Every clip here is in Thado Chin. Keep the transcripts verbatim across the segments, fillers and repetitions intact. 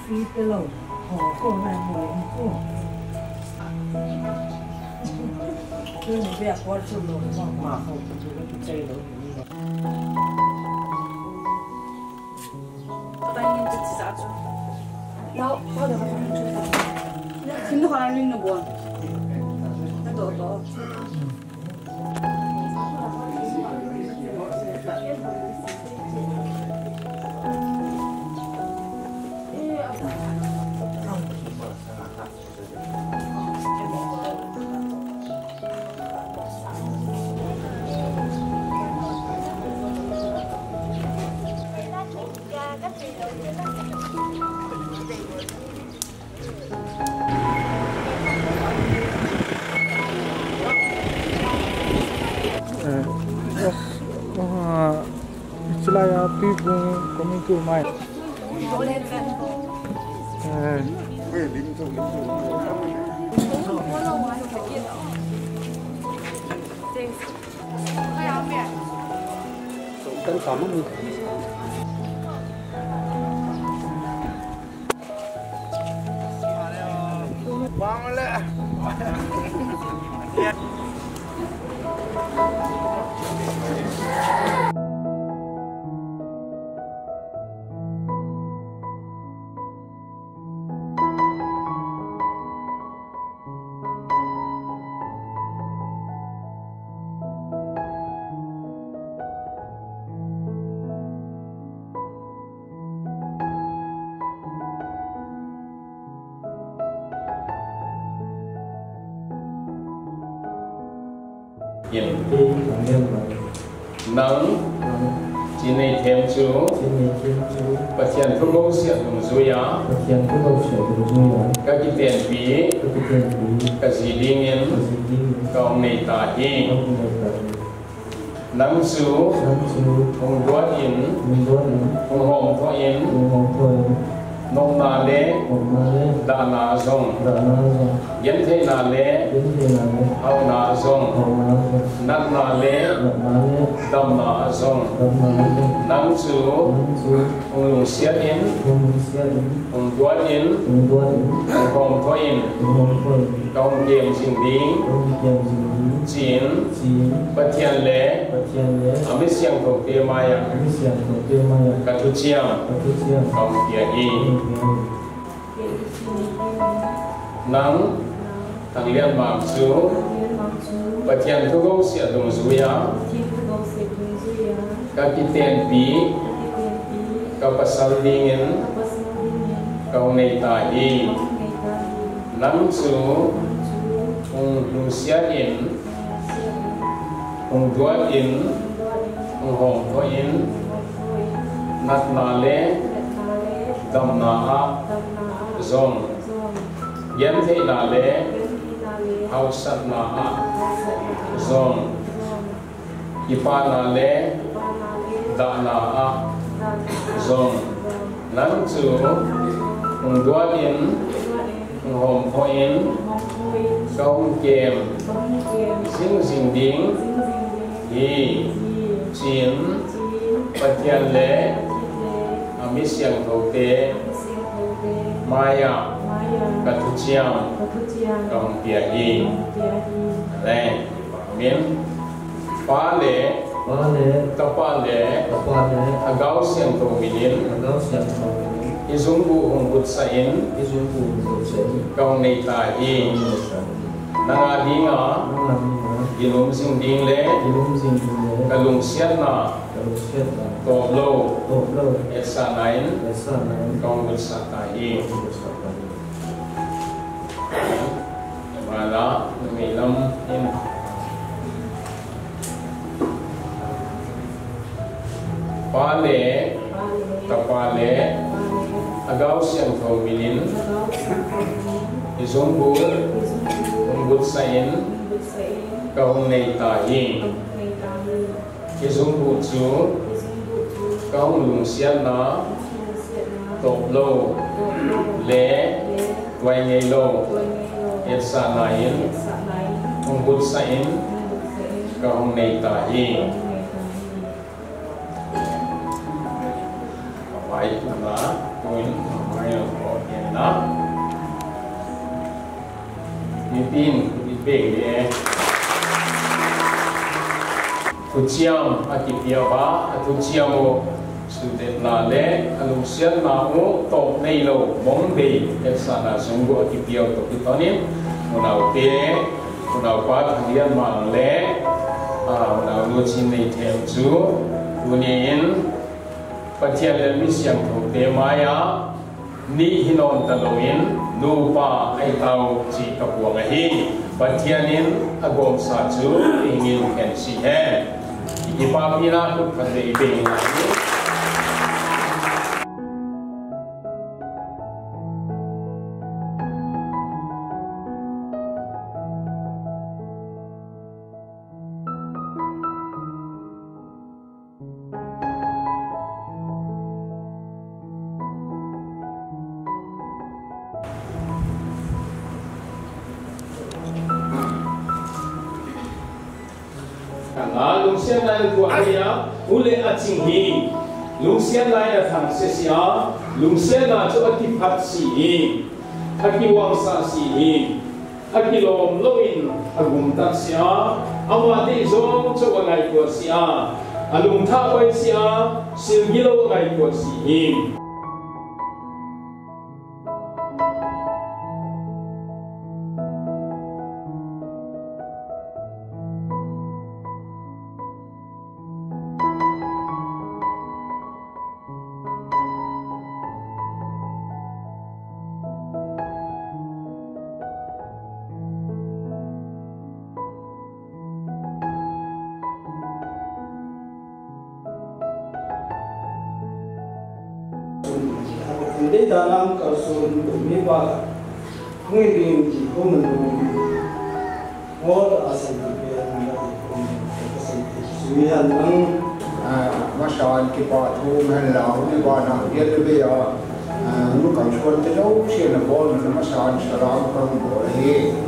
Eh, oh, ah, Chulai a Tuibung community mai. Eh. Amen. Nang, nang, Chinneihthem chu, Chinneihthem chu, Pathen thugou siat dungjui a, Pathen thugou siat dungjui a, kakitenpi, kakitenpi, kaji dingin, kaji dingin, kahung nei tahi. Kahung nei tahi. Nang chu, nang chu, hung duat in, hung duat in, hung homtho in, hung homtho in, nopna le, nopna le, dahna jong, dahna jong, gentheina le, gentheina le, hauna jong, hauna jong, natna le, natna le, damna jong, damna jong, nang chu, nang chu, hung lungsiat in, hung lungsiat in, hung duat in, hung duat in, hung homtho in, hung homtho in, kahung kem jing ding, kahung kem jing ding, chin, chin, Pathen le, Pathen le, amisiangthou te maiya, amisiangthou te maiya, kathuchiam, kathuchiam, kahung pia hi. Kahung pia hi. Nang, Thanglianmang chu, Thanglianmang chu, Pathen thugou siat dungjui a, Pathen thugou siat dungjui a, kakitenpi, kakitenpi, kapasal dingin, kapasal dingin, kahung nei tahi. Kahung nei tahi. Nang chu, nang chu, hung lungsiat in, hung lungsiat in, hung duat in, hung duat in, hung homtho in, hung homtho in, natna le, natna le, damna a, damna a, jong, jong, gentheina le, gentheina le, hausatna a, hausatna a, jong, jong, kipana le, kipana le, dahna a, dahna a, jong, jong, nang chu, hung duat in, hung duat in, hung homtho in, hung homtho in, kahung kem, kahung kem, jing jing ding, jing jing ding, hi, hi, chin, chin, Pathen le, Pathen le, amisiangthou te, amisiangthou te, maiya, maiya, kathuchiam, kathuchiam, kahung pia hi. Kahung pia hi. Amen. Pa le, Pa le, Tapa le, Tapa le, Lhagao Siangthou minin, Lhagao Siangthou minin, ijungbuh hung butsah in, ijungbuh hung butsah in, kahung nei tahi. Kahung nei tahi. Nanga dinga, nanga dinga, ginum jing ding le, ginum jing ding le, kalungsiatna, kalungsiatna, toplou, toplou, etsahna in, etsahna in, kahung butsah tahi. Kahung butsah tahi. Mala, numei lam in. Pa le, Pa le, Tapa le, Tapa le, Lhagao Siangthou minin, Lhagao Siangthou minin, ijungbuh, ijungbuh, hung butsah in, hung butsah in, kahung nei tahi. Kahung nei tahi. Ijungbuh chu, ijungbuh chu, kahung lungsiatna, kahung lungsiatna, toplou, toplou, le, le, tuai ngeilou, tuai ngeilou, etsahna in, etsahna in, hung butsah in, hung butsah in, kahung nei tahi. Kahung nei tahi. Kavai tuna, tuin, kavai tuna. Nitin, nitin, eh. Thuchiam a kipia uva, a thuchiam u sudetna le, a lungsiatna u tawp nei lo, mong bei, hetsahna sung u a kipia u toh kitonin, unaute, unaupa Thangriatmang le, a, unaunu Chinneihthem chu, tunin, Pathian le mi siangthote maia, ni hi nawn ta loin, nupa ahi tau chi ka puang ahi. Pathian in a gomsa chu i ngin khen si hen. I kipapina khut khat vei i beng lai. Nga lungsiat lai tua hia, u le a ching hi. Lungsiat lai a thang se sia, lungsiat na chu a kiphat si hi. A kiwangsa si hi. A kilawm loin a gumtak sia, ama deih zawng chauh a ngaihtuah sia, a lungthah pai sia, silgilo a ngaihtuah si hi. Dei danam kalsun mi pa ngi ding ji ko na dong. Ngol a san ti pe an na ko ko san ti sui han nang. Ah, masa an kipa thu man la hu ni ba na dia le be ya. Ah, nu kan chuan te lo sia na bol na masa an salam kan bol hi.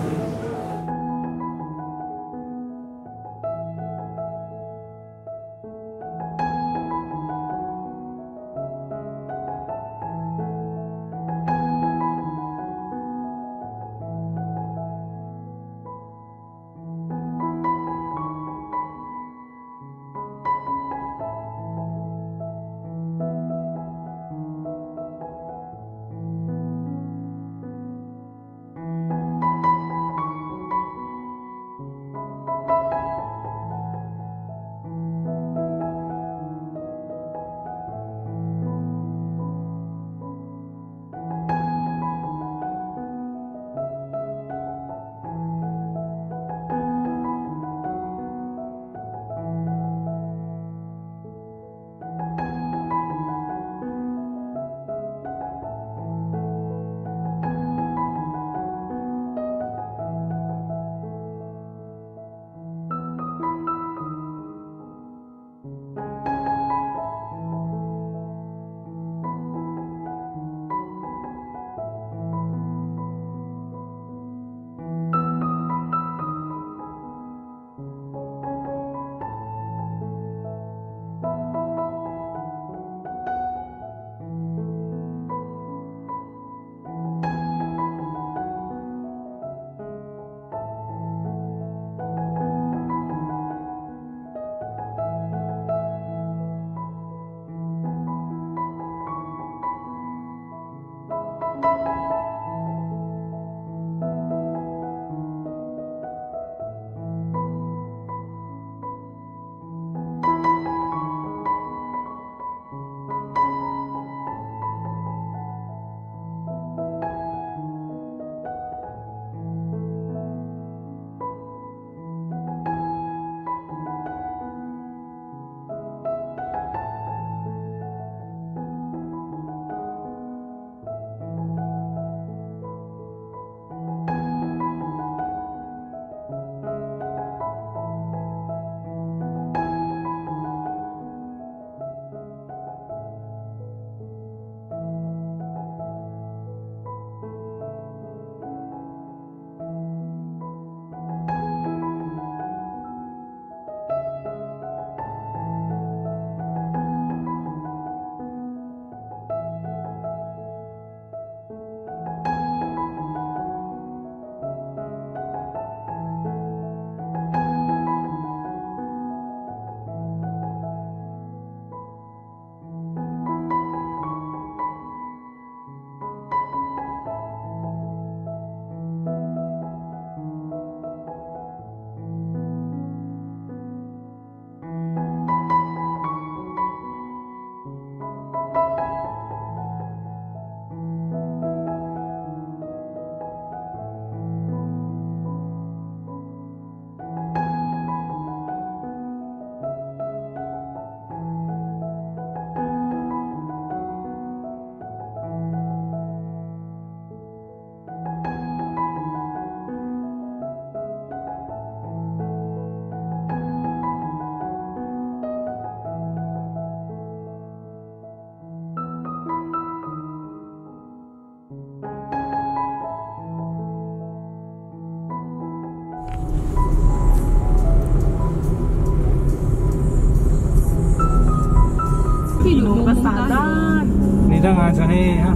Dang a cha he ha.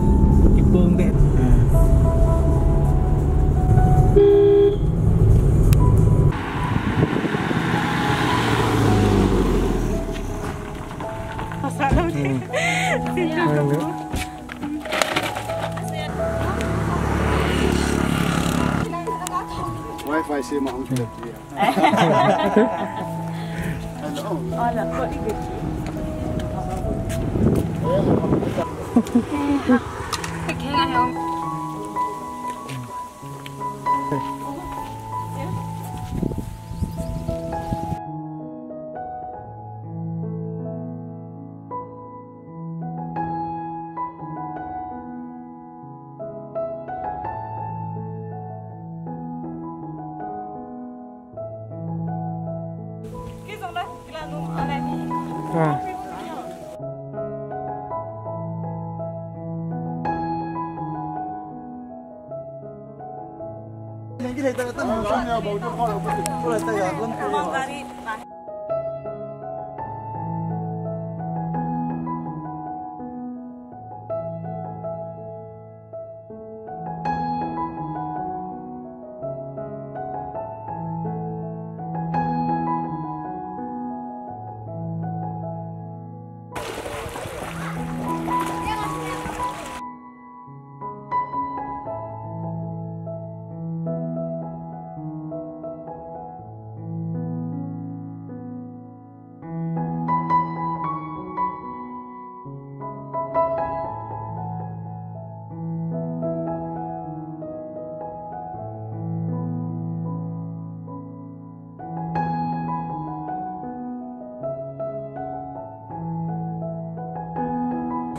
Kipong de. Pasal lo de. Hmm. Hello. Wi-Fi se ma hung kile tia. Hello. Hola, ko i ke. Ke ke na ho.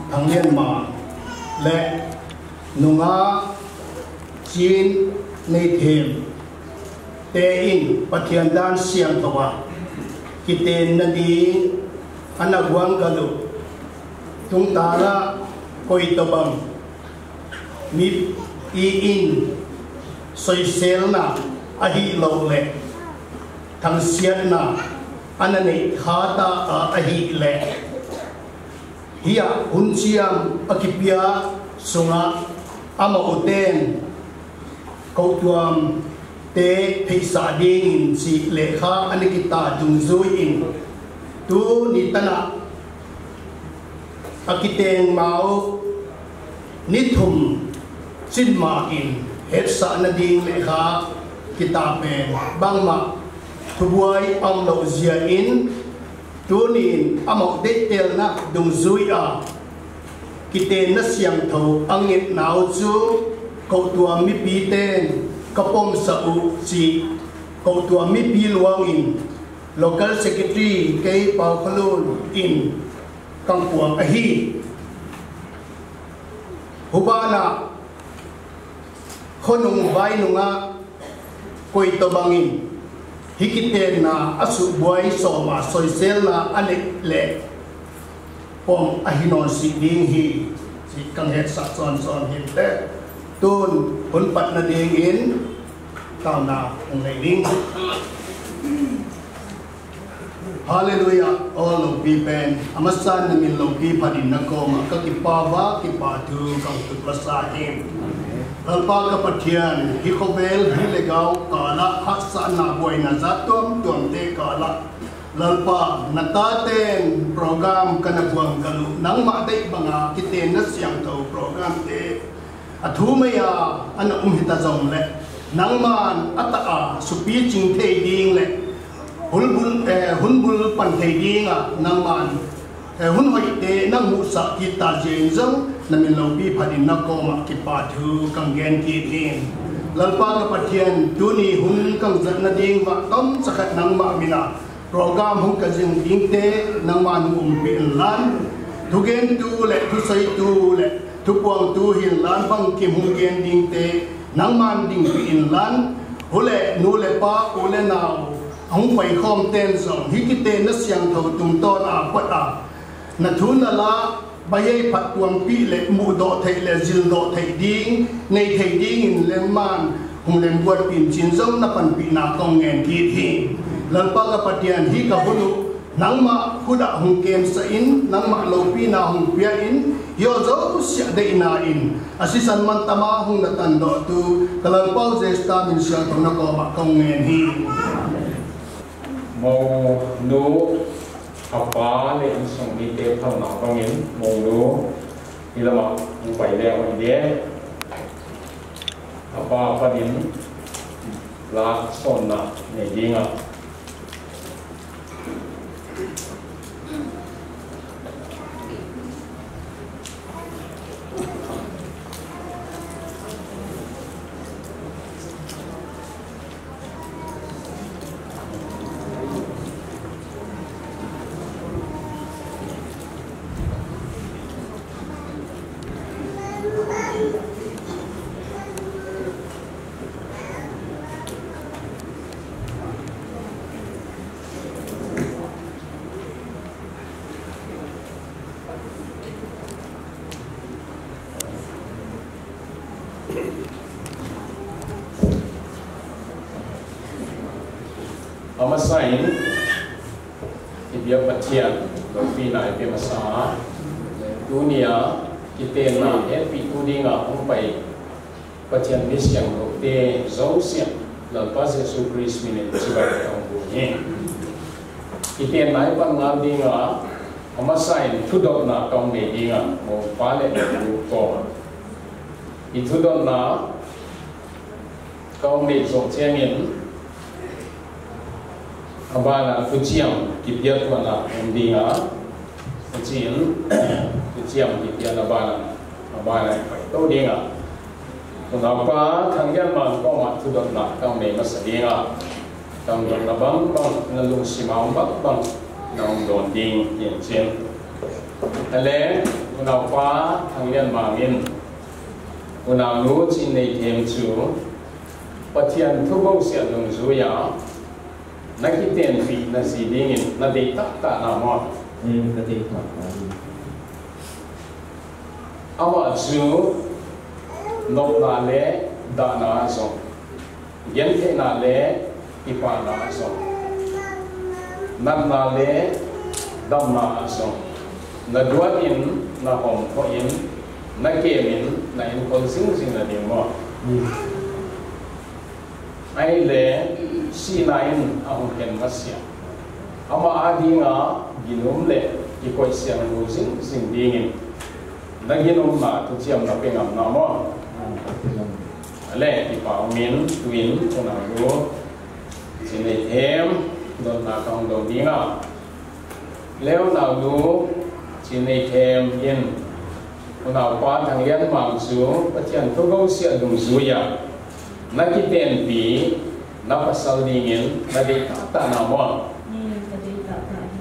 Thanglenma le nungah Chin Neithem te in Pathian dan siangthou a kitenna ding ana guanggal u tungtang a koitobang mipi in soiselna ahilouleh thangsiatna ana nei kha ta a ahileh, hia hun chiam a kipia sunga amauten kotuam te pheisah dingin chi lekha ana kita dungjui in tuni tana a kiteng mau ni thum chin ma in hetsahna ding lekha kita pen bangma thubuai a um lou jeh in tunin amau deitelna dungjui a kitenna siangthou a ngetnau chu kotuam mipi ten ka pomsah u chi kotuam mipi luang in local secretary kei Paokholun in kang puang ahi. Hubana khonung bainunga koitobangin hi kitenna a subuai soma soiselna a nei le pom ahi nonsi ding hi chi kang hetsah chonchon hinte. Tun hun patna dingin taona hung nei ding. Hallelujah. O loupi pen, amasan namin loupi phat in nakoma kakipah uva, kipathu kang tut masa hi. Lalpa ka Pathian, hi khovel, hi legao kala, hahsatna boina jat tuamtuam te kala Lalpa, nataten program kana guanggal u, nangma dei banga kitenna siangthou program te athu maiya ana um hita jongle, nangman atah a supi ching thei ding le, hunbul, eh, hunbul pan thei dinga nangman, eh, hun hoite nang musah kit ta jeng jong, namin loupi phat in nakoma kipathu kang gen kit in. Lalpa ka Pathian, tuni hun kang jatna ding uva tomcha khat nangma mina program hung kajing dingte nangman hung umpi inlang, thugentu le thuseitu le thupuangtu hinlang bangkim hung gen dingte nangman dingpi inlang, hule nu le pa u le nao hung paikhom ten jong hi kitenna siangthou tungtawn a pat a nathu nala Baiyei phattuampi le mudoh thei le jildoh thei ding, nei thei dingin lengman hung lemguatpi in chin jong napanpina kong ngen kit hi. Lalpa ka Pathian hi kahun u, nangma khut a hung kemsah in, nangma loupina hung pia in, Hiho jouse a deina in, asisan man tama hung na tandoh tu, ka Lalpau Jesu min sial tona koma kong ngen hi. Mounu, apa le insung mite phalna bangin, mounu, hilama hung pai le hung de. Apa panin, la sonna nei dinga. Amasain, i biak Pathian, loupina i pe masa, tunia, kitenna, hepi tu dinga, hung pai, Pathian mi siangthou te, jouse, Lalpa Jesu Christ minin, chibai ka hung bu hi. Kitenna i pan ngal dinga, amasain, thudotna ka hung nei dinga, mo pa le, mo ko. I thudotna, ka hung nei jong chiangin, abana thuchiam kipia tuana um dinga, thuchiam, thuchiam kipia na bana, abana pai to dinga. Unaupa Thangyan man koma thudotna ka hung nei masa dinga. Ka hung dotna bang bang, na lungsima um bang bang, na hung don ding, yin chin. Ale, unaupa Thangyan man in, unaunu Chineithem chu, Pathian thu bouseh a dungjuia, na kitenpi na ji dingin na dei tahtah na mo. Nei, ka dei tahtah hi. Ama chu nopna le dahna a jong, gentheina le kipana a jong, natna le damna a jong, na duat in, na hom tho in, na kem in, na inkol jing jing na ding mo. Nei. Ahile, sihna in ahung khen masa a. Ama a dinga, ginom le, kikoih siang lou jing jing dingin. Na ginomna, thuchiam na pe ngam na mo. Ale, kipa umin, tuin, unaunu Chineithem, dotna ka hung don dinga. Le unaunu Chineithem in, unaupa Thangyan man chu, Pathian thu bouseh a dungjuia, na kitenpi, na pasal dingin, na dei tahtah na mo. Nei, ka dei tahtah hi.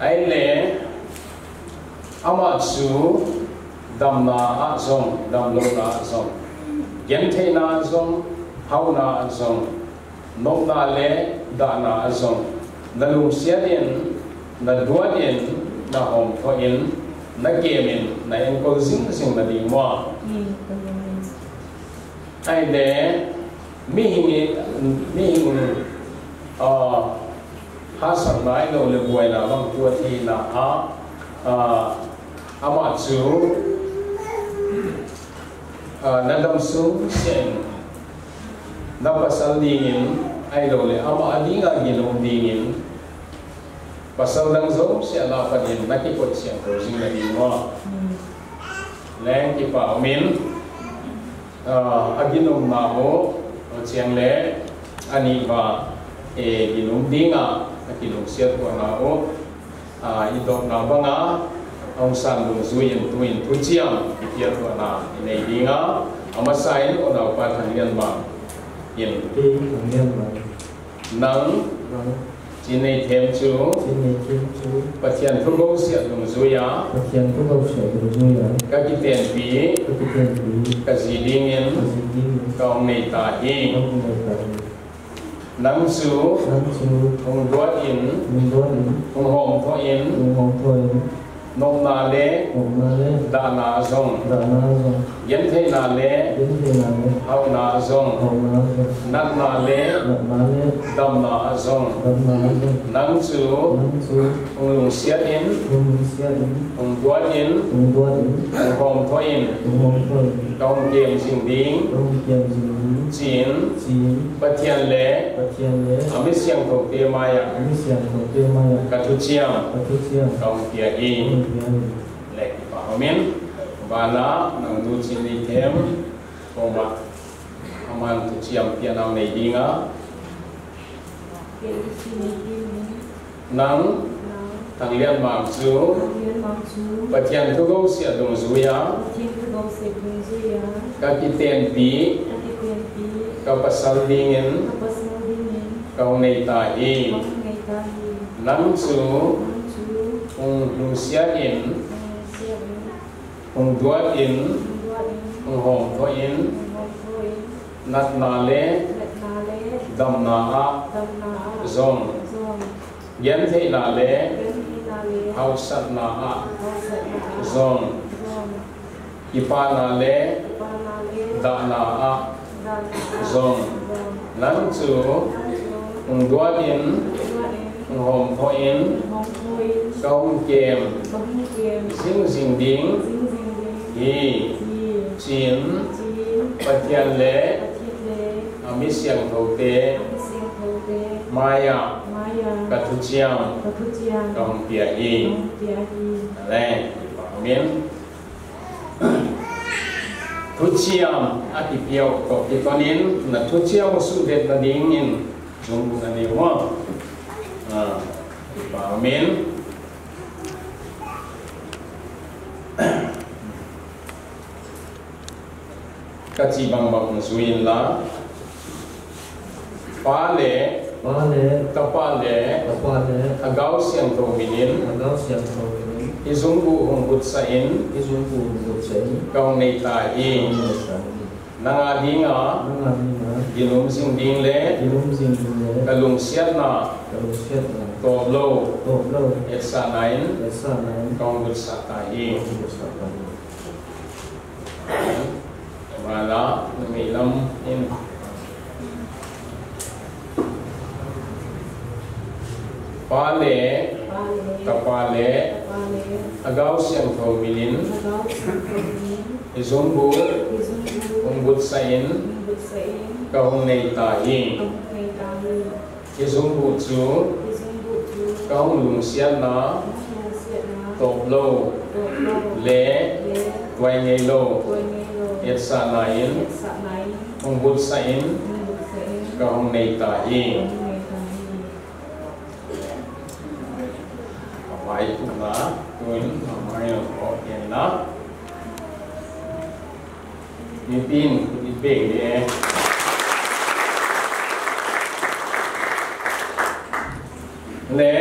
Ahile, ama chu damna a jong, damlouna a jong, gentheina a jong, hauna a jong, nopna le dahna a jong, na lungsiat in, na duat in, na hom tho in, na kem in, na inkol jing jing na ding mo. Nei, ka dei. Ahile, mihing, mihing, ah, hahsatna ahilou le buaina bang tua thina a, ah, ama chu, ah, na dam sung sen, na pasal dingin, ahilou le ama a dinga ginom dingin, pasal dang jouse a la panin, na kikoih siang lou jing na ding mo. Nei. Le kipa umin, ah, a ginomna ho, chiang le, ani va, e, ginom dinga, a kilungsiat tuana ho, ah, i dotna banga, ahung san dungjui in tuin thuchiam, i pia tuana, i nei dinga, amasain, unaupa Thangyan man in. Te Thangyan man. Nang, nang, Chineithem chu, Chineithem chu, Pathian thu bouseh a dungjuia, Pathian thu bouseh a dungjuia, ka kitenpi, ka kitenpi, ka ji dingin, ka ji dingin, ka hung nei ta hi, ka hung nei ta hi. Nang chu, nang chu, hung duat in, hung duat in, hung hom tho in, hung hom tho in, Nopna le, nopna le, dahna a jong, dahna a jong, gentheina le, gentheina le, hauna a jong, hauna a jong, natna le, natna le, damna a jong, damna a jong, nang chu, nang chu, hung lungsiat in, hung lungsiat in, hung duat in, hung duat in, hung hom thoh in, hung hom thoh in, ka hung kem jing ding, ka hung kem jing ding, chin, chin, Pathian le, Pathian le, a mi siangthote mai a, a mi siangthote mai a, ka thuchiam, ka thuchiam, ka hung pia hi. Ka hung pia hi. Le kipa umin, bana, nang nu Chinneithem, koma, aman thuchiam pianau nei dinga. Nang, Thanglianmang chu, Thanglianmang chu, Pathian thugousia dungjuia, Pathian thugousia dungjuia, ka kitenpi, ka kitenpi, ka pasal dingin, ka pasal dingin, ka hung nei ta hi. Ka hung nei ta hi. Nang chu, nang chu, hung lungsiat in, hung lungsiat in, hung duat in, hung duat in, hung hom thoh in, hung hom thoh in, natna le, natna le, damna a, damna a, jong, jong, gentheina le, gentheina le, hausatna a, hausatna a, jong, jong, kipana le, kipana le, dahna a, dahna a, jong, jong, nang chu, nang chu, hung duat in, hung duat in, hung hom thoh in, hung hom thoh in, ka hung kem, ka hung kem, jing jing ding, jing jing ding, hi, hi, chin, chin, Pathian le, Pathian le, a mi siangthote, a mi siangthote, mai a, mai a, ka thuchiam, ka thuchiam, ka hung pia hi. Ka hung pia hi. Amen. Kipa umin. Thuchiam a kipiau toh kitonin, na thuchiam u sudetna dingin, jung u na neo. Ah, kipa umin. Ka chi bang bang jui in la. Pa le, Pa le, Tapa le, Tapa le, Lhagao Siangthou minin, Lhagao Siangthou minin, i jung u hung butsah in, i jung u hung butsah in, ka hung nei ta hi. Ka hung nei ta hi. Nang a dinga, nang a dinga, ginum jing ding le, ginum jing ding le, ka lungsiatna, ka lungsiatna, toplou, toplou, etsahna in, etsahna in, ka hung butsah ta hi. Ka hung butsah ta hi. Vala, numei lam in. Pa le, Pa le, Tapa le, Tapa le, Lhagao Siangthou minin, Lhagao Siangthou minin, i jung u, i jung u, hung butsah in, hung butsah in, ka hung nei ta hi. Ka hung nei ta hi. I jung u chu, i jung u chu, ka hung lungsiatna, ka hung lungsiatna, toplou, toplou, le, le, tuai ngeilou, tuai ngeilou, etsahna in, etsahna in, hung butsah in, hung butsah in, ka hung nei ta hi. Ka hung nei ta hi. Amai tuna, tun, amai ho, ena. Mipin, mipin, eh. Le,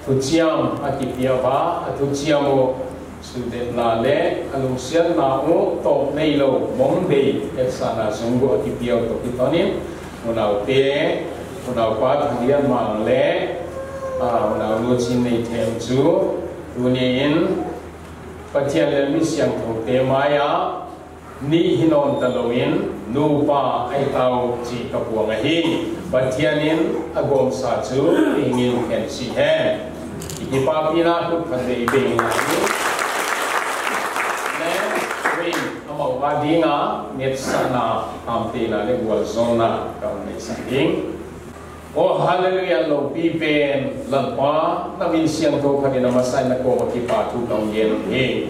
thuchiam a kipia uva, a thuchiam u sudetna le, a lungsiatna u top neilou, mong bei, etsahna jung u a kipia u toh kitonin, unaute, unaupa Thanglianmang le, a, unaunu Chinneithem chu, tunin, Pathian le mi siangthoute maia, ni hi nom talouvin, nupa ahi tau chi kapuang ahi. Pathian in agomsa chu, eingin khen sih hen. I kipapina khut khat vei beng in ahi. Amen. Amau a dinga, netsahna, hamteina le gualzonna, ka hung neisah ding. Oh, hallelujah, loupi pen, Lalpa, na min siangthou khat in amasa in na koma kipa thu ka hung gen u hi.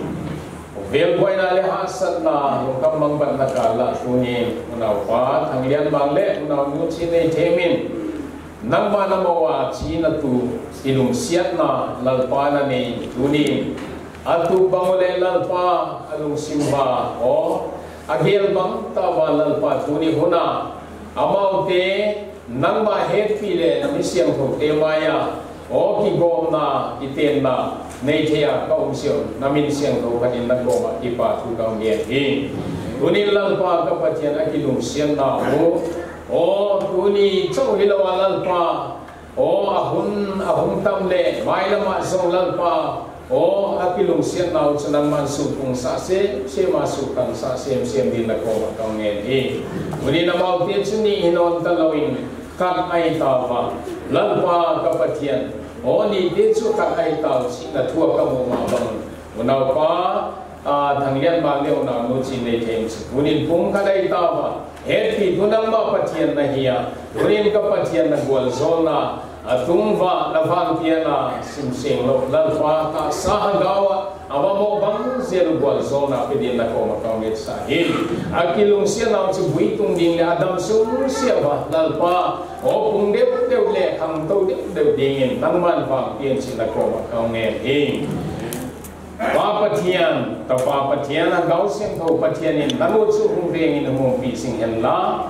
Velboina le hahsatna, lungkham mangbatna kal a tunin, unaupa, Thanglianmang le, unaunu Chinneithem in, nangma na mo a china tu, kilungsiatna, Lalpa na nei tunin, a tup bang u le Lalpa, a lungsim uva, oh, a gel bang tah uva Lalpa tuni hun a, amaute, Nangma hetpi le na mi siangthoute maia, o kigomna, kitenna, nei thei a ka um jeh un, na min siangthou khat in na koma kipa thu ka hung gen hi. Tunin Lalpa ka Pathian a kilungsiatna u, o tuni chauh hilou a Lalpa, o a hun, a hung tam le, mailam a jong Lalpa, O, akilungsetnau chu nangman suhthung sah semsem a suhthang sah semsem din nakoma kangen ahi. Tunin amaute chu ni hinom talou in khat ahitauva, Lalpa ka Pathian. O, nite chu khat ahitau chihna thua kamu ma bang. Unaopa, a, Thanglianmang le unaonu Chinneithem chu tunin pung khat ahitauva. Hetpi, tu nangma Pathian nahi a, tunin ka Pathian nagualjona, atungva navanpiana simseng lou, Lalpa tahsa lhagao a, avamo bang jel gualjona pe din nakoma kaumetsah ahi. Akilungsetnau chu buitung ding le adam sungse uva, Lalpa, o pung deuhdeuh le khangtou deuhdeuh dingin nangman vangpin chih nakoma kaungen ahi. Pa Pathian, Tapa Pathian, Lhagao Thengtho Pathian in nangma chu hung vengin hung umpi jing hen la.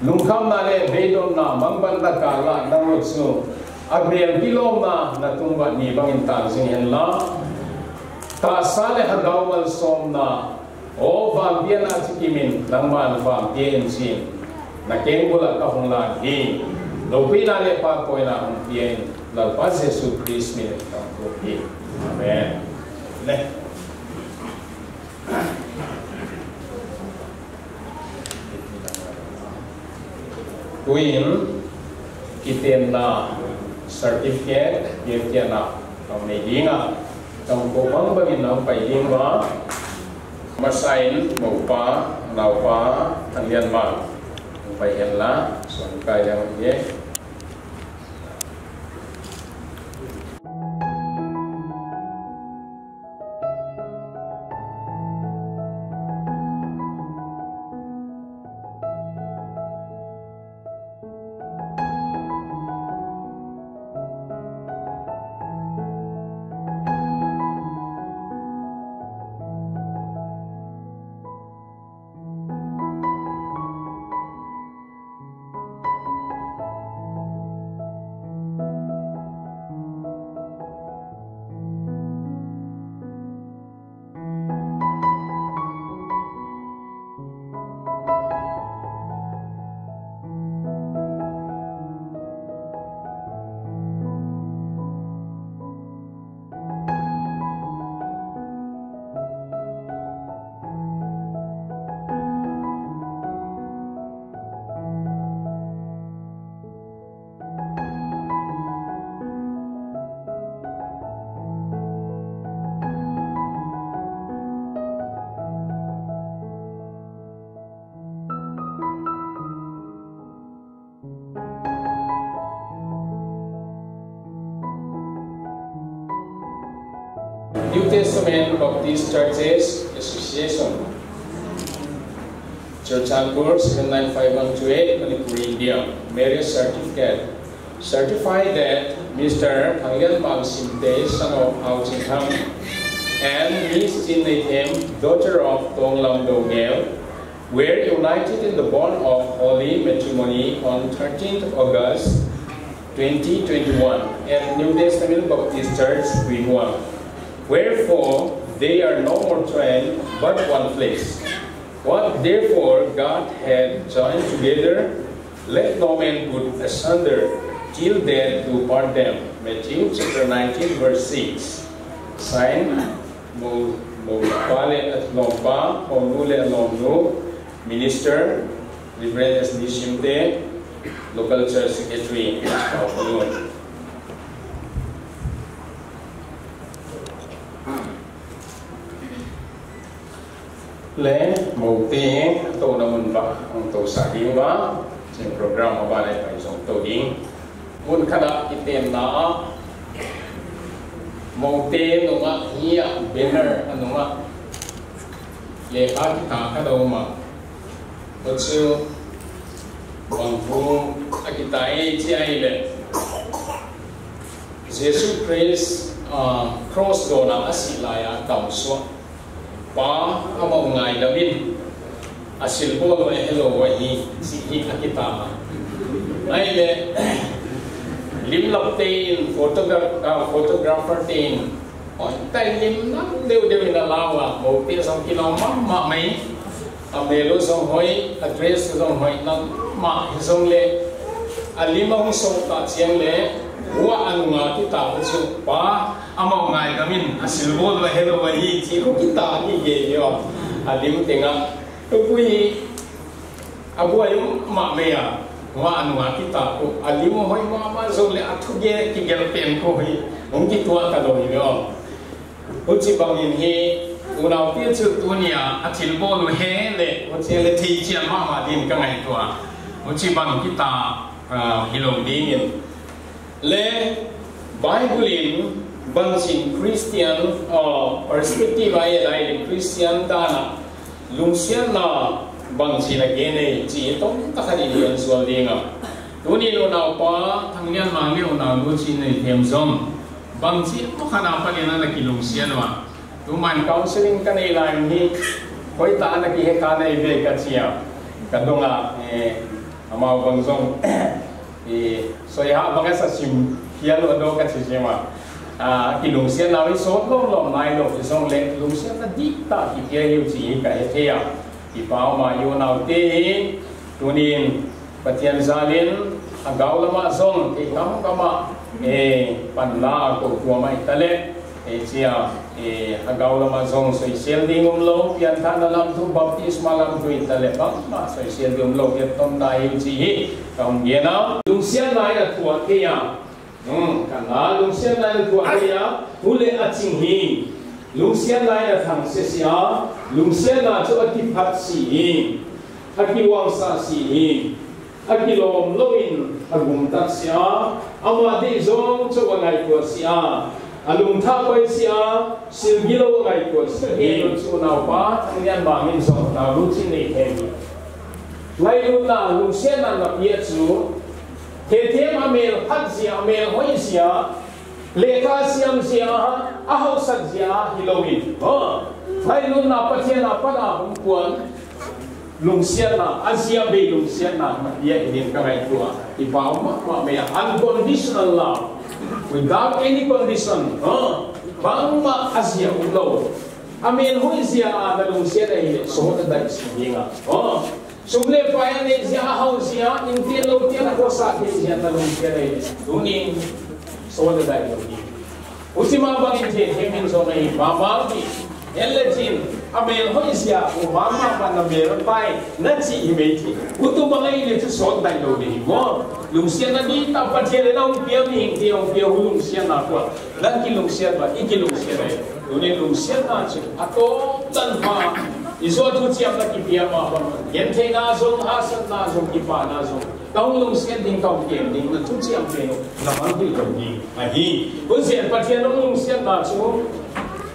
Lungkhamna le beidonna mangbatna kah a nangma chu abel kilomna natungva ni bangin tang jing hen la. Tahsa le lhagao malsomna, o vangpiana chu kimin nangman vangpin chih nakeng bula kahung lan ahi. Loupina le pakoina hung pin. Lalpa Jesu Christ min in kathum ahi. Amen. Le. Tuin, kitenna certificate, kitenna, kaumei dinga, kaum ko bang bangin naum pai ding uva, masain, mopa, naopa, Thanglianmang, pai hen la, son kai yang ye. New Testament Baptist Churches Association, Churachandpur, seven nine five one two eight, Manipur, India. Marriage certificate. Certify that Mister Thanglianmang Simte, son of Ao Chingthang, and Miss Chinneithem, daughter of Tonglam Doungel, were united in the bond of holy matrimony on thirteenth August twenty twenty-one at New Testament Baptist Church, Tuibuang. Wherefore, they are no more twain, but one flesh. What therefore God hath joined together, let no man put asunder. Till death do part them. Matthew chapter nineteen, verse six. Sign, Mo, Mopa le Alongpa, Honu le Alongnu, Minister, Reverend S D Simte, Local Church Secretary, Paopalun. Le, moute, touna mun uva, hung tousah diu va, hiche program a ban a pai jong tou ding. Mun khat a kitenna a, moute nunga hi a banner a nunga lekha kitha khat a um a. Hichu bang thu a kitha e ti ahile, Jesu Christ, ah, cross dona a sih lai a damsot Pa, amau ngaidam in, asil bol u ahelou u ahi, ti hi akitah a. Ahile, lim lam te in, photograph, ah, photographer te in, hoitah in lim lam deu deu in alau a, moute jong kilom mama mai, amel u jong hoi, adress u jong hoi, mama hijongle, alim ahung sot tah cheng le, hua anunga kitah u chu, Pa, Amau ngaidam in, asilbol u ahelou ahi, ti khu kitah ni gei yo. Alim tenga. Tupui, abuai um mah mei a. Wa anunga kitah khu. Alim hoi mama jongle athu gei kigel pen khu hi. Hung kituah talou hi yo. Huchi bangin hi, unaote chu tunia, asilbol u hile, huchi le theichian mama din kangaito a. Huchi bang kitah, ah, hilou dingin. Le Bible in bangchin Christian, uh, perspective a eilai Christian dana lungsiatna bangchin agenei chi tong takhat in ian sual dinga. Tuni unaopa Thanglianmang le unau Luchin nei them jong bangchin pakhat a pat in ana kilungsiat uva. Tuman counseling kanei lai hi hoitah a ana kihe kha nei ve kachia. Kadonga, eh, amau bang jong Eh, soiha banga sa sim, hial odo kachi jima. Ah, kilungsiatna hi sot lom lom nailou, hijongle lungsiatna dihtah kipia hiu chi hi kahe thei a. Kipah um a unaote hi, tunin Pathen jalin, agao lama jong, thei kam kama, eh, panla ko tua mai tale. Hichea, eh, agao lama jong soisel ding umlou, pianthahna lam thu, baptisma lam thu itale bangma soisel ding umlou, kei tom ta hi chi hi, kahung gen a. Lungsiatna in athuah thei a. Hmm, kana lungsiatna in athuah thei a, thu le aching hi. Lungsiatna in athangse si a, lungsiatna chu akiphat si hi. Akivangsa si hi. Akilom louvin agumtat si a, ama dei jong chu angaito si a, alungthah koi si a, silgilou angaito si a. Hi chu unaopa Thanglianmang in jong nau Luchin nei them hi. Ngailutna lungsiatna napia chu, thethem amel phat jia, amel hoi jia, lekha siam jia, ahaosat jia hilouvin. Ha, ngailutna Pathen a pat a hung puan. Lungsiatna, ajia bei lungsiatna, napia hi din kangaito a. Kipah um mama mei a, unconditional love. Without any condition. Ha? Bangma ajia umlou. Amel hoi jia a nalungsiat ahile, sot adai si dinga. Ha? Sum le pai anei jia, ahao jia, in te lou te, khosa te jia nalungsiat ahile. Tunin, sot adai lou ding. Huchi ma bangin thethem in jong ahi mama ti. Ele chin, amel hoi jia, u mama pa namel pai, nachi hi mei ti. Utu bang ahile chu sot dai lou ding hi mo. Lungsiatna dihtah Pathen in ahung pia mihing te ahung pia u lungsiatna kua. Nakilungsiat uva, ikilungsiat uva. Tunin lungsiatna chu, atom tah pha. Ijou thuchiam nakipia ma bang. Gentheina jong, hahsatna jong, kipana jong. Kahung lungsiat ding, kahung kem ding, na thuchiam pen u, na mang ding lou ding. Ahi, hunsen Pathen hung lungsiatna chu,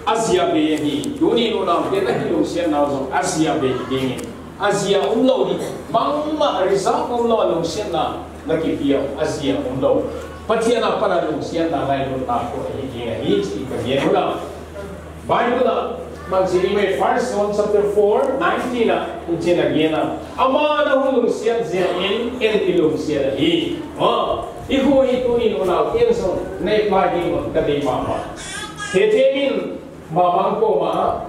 ajia bei ahi. Tuni unaote nakilungsiatna jong, ajia bei ding. Ajia umlou ding. Bangma result umlou lungsiatna, nakipia, ajia umlou. Pathen a pat a lungsiatna, ngailutna khu ahi ding ahi, ti kagen u la. Bible a, bangchi ding mai, First John chapter four, nineteen a, hitin agen a. Aman ahung lungsiat jeh in, ei'n eilungsiat ahi. Ha, ikhu hi tunin unaote jong, nei apply ding un kadei mama. Thethem in, mama koma,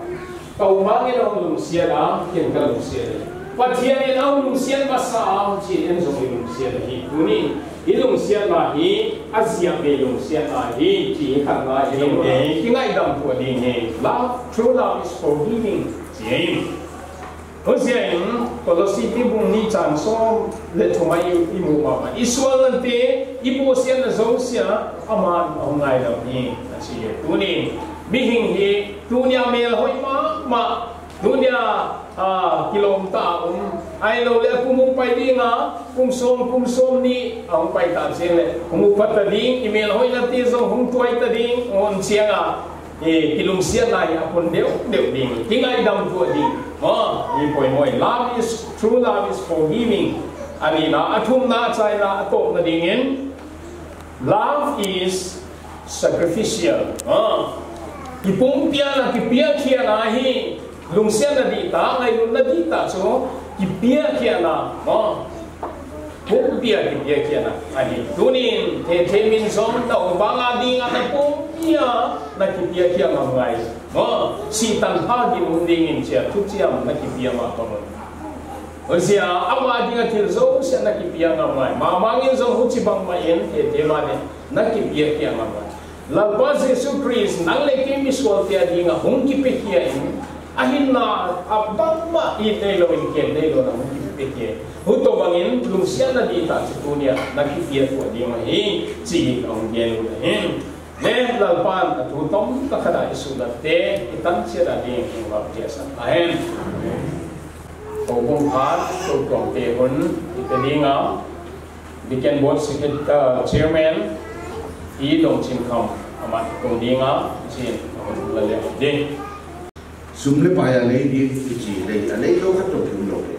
ka u Mang in ahung lungsiat a, kei'n kalungsiat ahi. Pathen in ahung lungsiat masa a, hichun ei'n jong eilungsiat ahi. Tunin, ilungsiatna hi, ajia bei lungsiatna hi, ti hi khatna hi, kingaidam thu ding hi. Love, true love is forgiving. Ti hi. Hijeh in, Colossians bung ni chang som le thum a i, imu mama. Isual nante, ibosiatna jouse a, aman ahung ngaidam hi, achi. Tunin, mihing hi, tunia mel hoi mama, tunia, ah, kilom tah a um. Ahilouleh kum hung pai ding a, kum som, kum som ni, ahung pai ta cheng le. Hung upat ta ding, imel hoina te jong hung tuai ta ding, hung chiang a. Eh, kilungsiatna hi apun deu, deu ding. Kingaidam thu ding. Ha, hi poimo. Love is, true love is forgiving. Ani na, athumna, achaina, atopna dingin. Love is sacrificial. Ha. Kipumpian a, kipia khian a hi. Lungsiatna dihtah, ngailutna dihtah chu. Kipia khian a. Ha. Pumpi a kipia khian a, ahi. Tunin, thethem in jong na um banga dinga na pumpi a, na kipia khian ngam ngai. Mo, Satan pha gin um dingin chia, thuchiam na kipia ma pa mo. Hijeh a, ama dinga thil jouse na kipia ngam ngai. Mama ngin jong huchi bang ma in, thethem a ni, na kipia khian ngam ngai. Lalpa Jesu Christ, nang le kei misual te a dinga hung kipe khia in, ahinna abangma it neilou in ken neilou na hung kipe khia. Hutobangin lungsiatna dihtah chu tunia na kipia thua ding ahi, chi in ahung gen u ahi. Le Lalpan athu tomkhat a isuhna te, itan chiat a ding in vapia san ahi. Houbung phat, houbung te hun, ipe dinga, Deacon Board Secretary, uh, Chairman, I Longchinkham, aman kou dinga, chin, aman la le ding. Sum le pai a nei ding, kichi nei, a neilou khat toh kium lou le.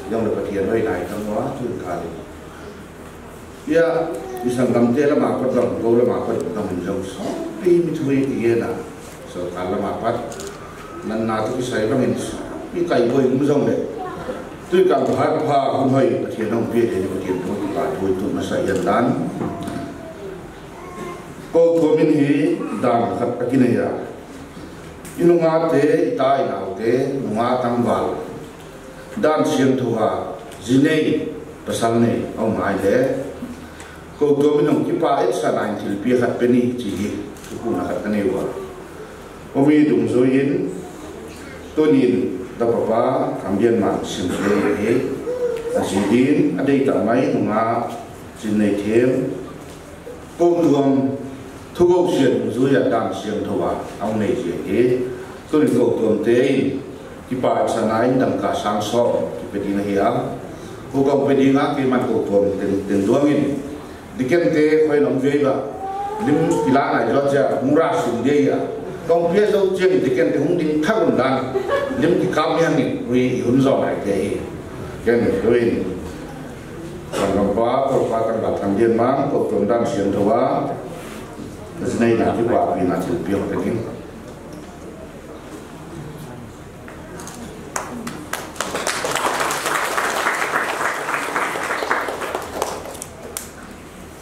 Jong le Pathen hoilai tang uva, tun kal in. Hia, mi sanggam te lama pat jong, kou lama pat jong, jong, so, pi mi thu e ti e na. Sorkar lama pat, natna toh kisai bangin, mi kai boi um jong le. Tui kal phat pha hun hoi, Pathen hung pe le, Pathen thu kipa thu tu masa yan dan. Kou thumin hi dan khat akinei a. I nungah te, i ta i nau te, nungah tangval. Dan siangthou a, ji nei, pasal nei, aum ngai le. Kou thumin hung kipa etsahna in thilpeh khat pe ni, chi hi, thupuina khat kanei uva. Omi dungjuiyin, tunin, da papa, Kambianmang Simlei hi, aji din, adei tah mai, nungah, Chinneithem, kou thuam, thugou siat dungjuiya dan siangthou a, ahung nei ji hi, tunin kou thuam te in, kipa etsahna in dangka sang som, kipe ding ahi a, kou kong pe ding a, keiman kou thuam teng, teng duang in, Deacon te khoi nom vei ba. Lim kila nai jo cha, hung ra sum dia. Kong pia jo cheng Deacon te hung ding thak un dan. Lim kikap ni hangin, ui, i hun jo nai te hi. Ken, ui. Kan lam pa, ko pa, kan lam kan dien mang, ko ton dan sian thou a. Ka sinai na ki pa, pi na thil piang te kin.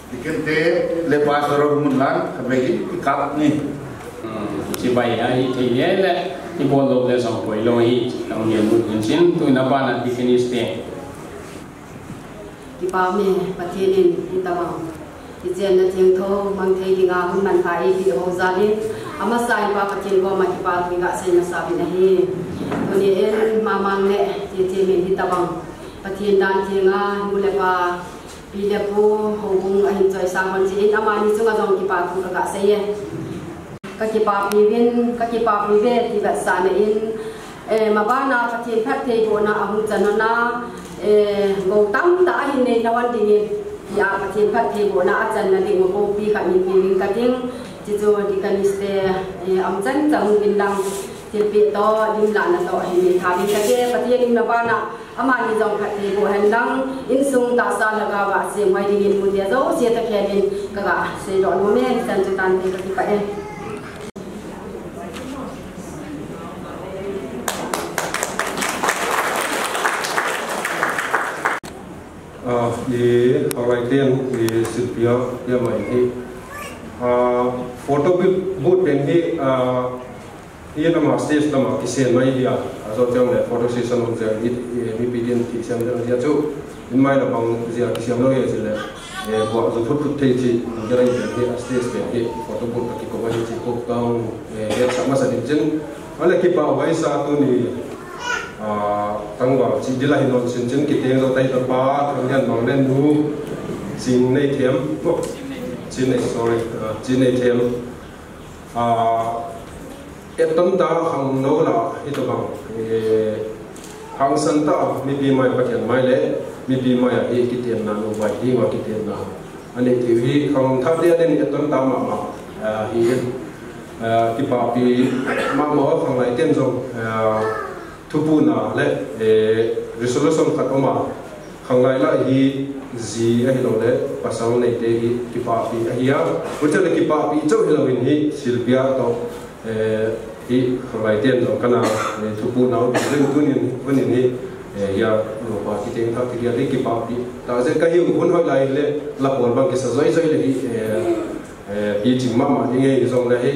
Deacon te le pastor mun lang, ka be ki kap ni. Chibai a i thei le le, i bol lo le song koi lo hi, nang ngen mun hin sin, tu na pa na deaconess te. Kipa me, Pathen in, i tabang. Ichenna thiangtho mang thei dinga hun manpha eipeh ho jal in, amasa in Pa Pathen koma kipathu iga sei masa uvin ahi. Tuni in Mamang le Tete min hitabang Pathen dan thenga nu le pa, pi le pu, houbung ahin choisang hon jeh in amani chunga jong kipathu kaga sei e. Kakipapi uvin, kakipapi uve ti vetsahna in, eh, mabana Pathen phattheibohna ahung chan hon a, eh, gou tamtah ahin nei lhon dingin, tia Pathen phattheibohna achanna ding u koupi khat min pe uving kating, chuchu deaconess te, eh, umchan chan hung uvin lang, thilpeh toh, limlahna toh, ahin nei tha uving kate, Pathen in mabana Amani jong phattheiboh hen lang, insung tahsa lhagao a semhoi dingin mute jouse thakhel in kaga seidoh nom e, hichan chu tante, kakipah e. Ah, i, khanglai ten, i, silpia, pia mai hi. Ah, photo booth, booth pen hi, ah, Hi lama stage lama kisem mai hi a, ajo chang le photo session hung jeng hi, eh, mipi din kisem ding ahi a chu. In mai la bang jia kisem lou hi a chu le, eh, bua ju phut phut thei chi, hung jia lai hi a stage pen hi photo booth a kikop ahi chi kop tang, eh, hetsah masa ding chin. Ale kipa uva i sa tuni, ah, tangval chi dila hi non sin chin kiteng jo tai ta pa, Thangdianmang le nu, Chinneithem, oh, Chinnei, sorry, ah, Chinneithem. Ah, eton ta khangnou la, hitobang, eh, hangsan ta, mipi mai Pathen mai le, mipi mai a hi kitenna, nu vai hi ma kitenna. Ani ti hi khang tha te aden eton ta mama, ah, hi, ah, kipapi mama khanglai ten jong, ah, Thupuna le, eh, resolution khat um a, khanglai la hi ji ahilou le, pasal neite hi kipapi ahi a. Huche le kipapi chauh hilou in hi, silpia toh, eh, hi khanglai ten jong kana, eh, thupuna u, tunin, tunin hi, eh, ya, no pa kiteng thak ti dia hi kipapi. Tah jeh kahi hun hoilai le, la pol bang kisa joi joi le hi, eh, Eh, hi ching mama ding e, hi jong le hi,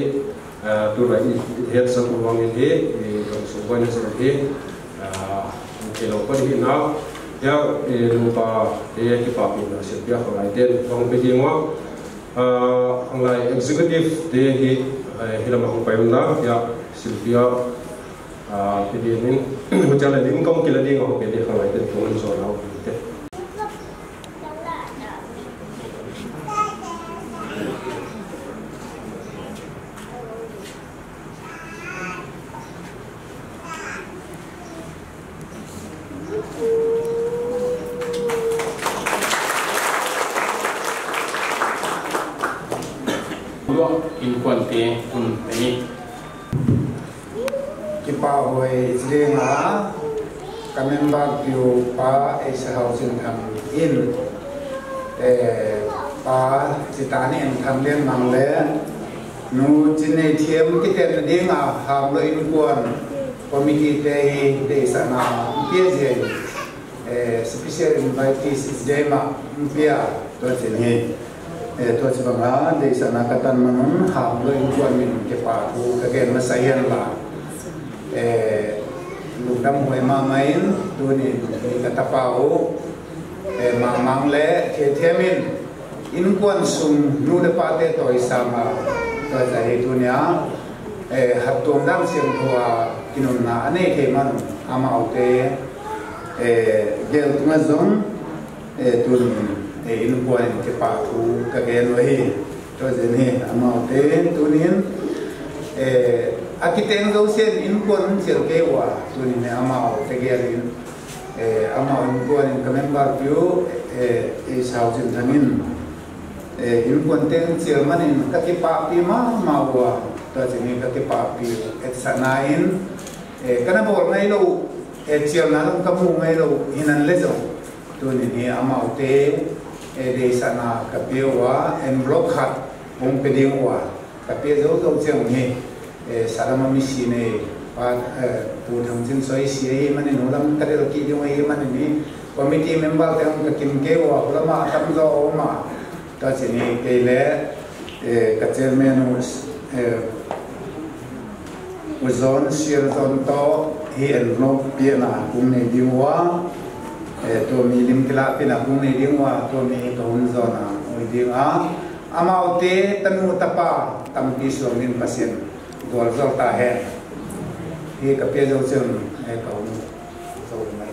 eh, tulai i, i hetsah u vang in hi, i, jong sung vai na jong hi, eh, i thei lou pa hi na, ya, eh, nupa, eh, kipapina, silpia khanglai ten, vang pe ding uva. Ah, Khanglai executive te hi, eh, hilam a hung pai um na, ya, Sylvia, ah, P D N in, hotel a lim kong kila ding a hung pe ding Khanglai te tuan zo lau te. Lua inkuan te hun teni. Kipa hoi jing a, ka member piu pa Eisa Hauchinthang in, eh, pa Chitani Enthanglen Mang le, nu Chinneithem kiten ding a Hamlou inkuan committee te hi deisahna pe jeng, eh, special invitees is dei ma pia tua chin hi. Eh, tua chi banga deisahna ka tan manun Hamlou inkuan min kipa thu ka gen masa hian la. Eh, lungdam hoi mama in tuni ka tapa u, eh, Mamang le Thethem in inkuan sung nu le pa te toisang a, tua cha hi tunia, eh, hattuam dan siam thua kinunna anei thei man amaute, eh, gel tunga jong, eh, tun, eh, inkuan in kipa thu ka gen u hi. Tua jin hi amaute tunin, eh, akiteng jousen inkuan chel kei uva tunin amaute gel in, eh, ama inkuan in ka member piu, eh, Eisa Hauchinthang in, eh, inkuan teng chel manin ka kipapi mama uva, tua jin hi ka kipapi etsahna in, eh, kana bol ngai lou, eh, chelna lam ka mu ngai lou hinan le jong, tunin hi amaute, eh, deisahna ka pe uva, envelope khat hung pe ding uva ka pe jou jou cheng hi, eh, salama misi nei pa, eh, Pu Thangchinsoi si ahi manin, nulam ka del kit ding ahi manin hi, committee member te ka kim kei uva, hulama atam jo a um a, tua chin hi kei le, eh, ka chairman u, eh, U John, Sir John toh hi envelope pena kung nei ding uva, eh, tua mi lim kila pena kung nei ding uva, tua mi ka hun jona ui ding a, amaute tanu tapa tampi suang din Pathen gualzou ta hen. Hi ka pe jou chun, eh, ka hun jou mai.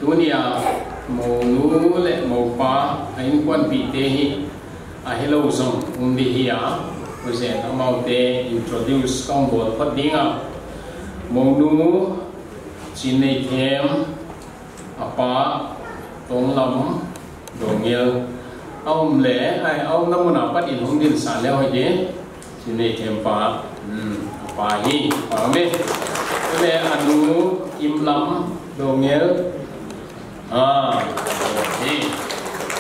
Tunia mounu le moupa a inkuanpi te hi ahilou jong um di hi a, hujen amaute introduce kong bol phot ding a. Mounu Chinneithem, apa Tonglam Dongel, a um le, ai, a umna muna pat in hung dinsah le hoi di. Chinneithem pa, hmm, apa hi, pa me. Le anu Kimlam Dongel, ah, hi.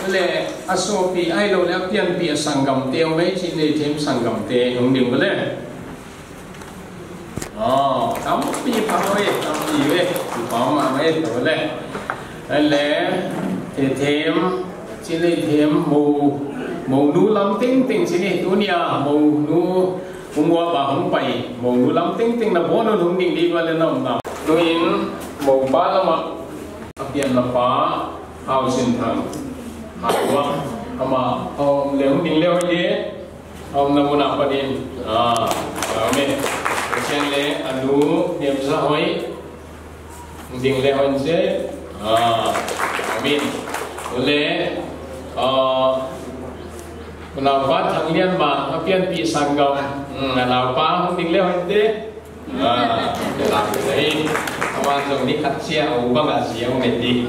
Le asopi ahilou le apianpi a sanggam te um e, Chinneithem sanggam te hung ding le. Oh, tampi pha ve, tampi ve, pha ma ve, to le. Le, Thethem, Chinneithem, mou, mounu lam tengteng chini, tunia, mounu, hung uva ba hung pai, mounu lam tengteng na bon un hung ding di ba le na um na. Tuin, moupa lama, apianna pa, Hauchinthang, Hauva, ama, um, le hung ding le hoi di. A umna muna pat in. Ah, amen. Chen le, anu, Nemjahoi. Ding le hon che. Ah, amen. Le, ah, muna pa Thanglianmang, apianpi sanggam. Hmm, anaopa, ding le hon che. Ah, te la, eh, aman jong ni khat chia, u bang a chia, u met di.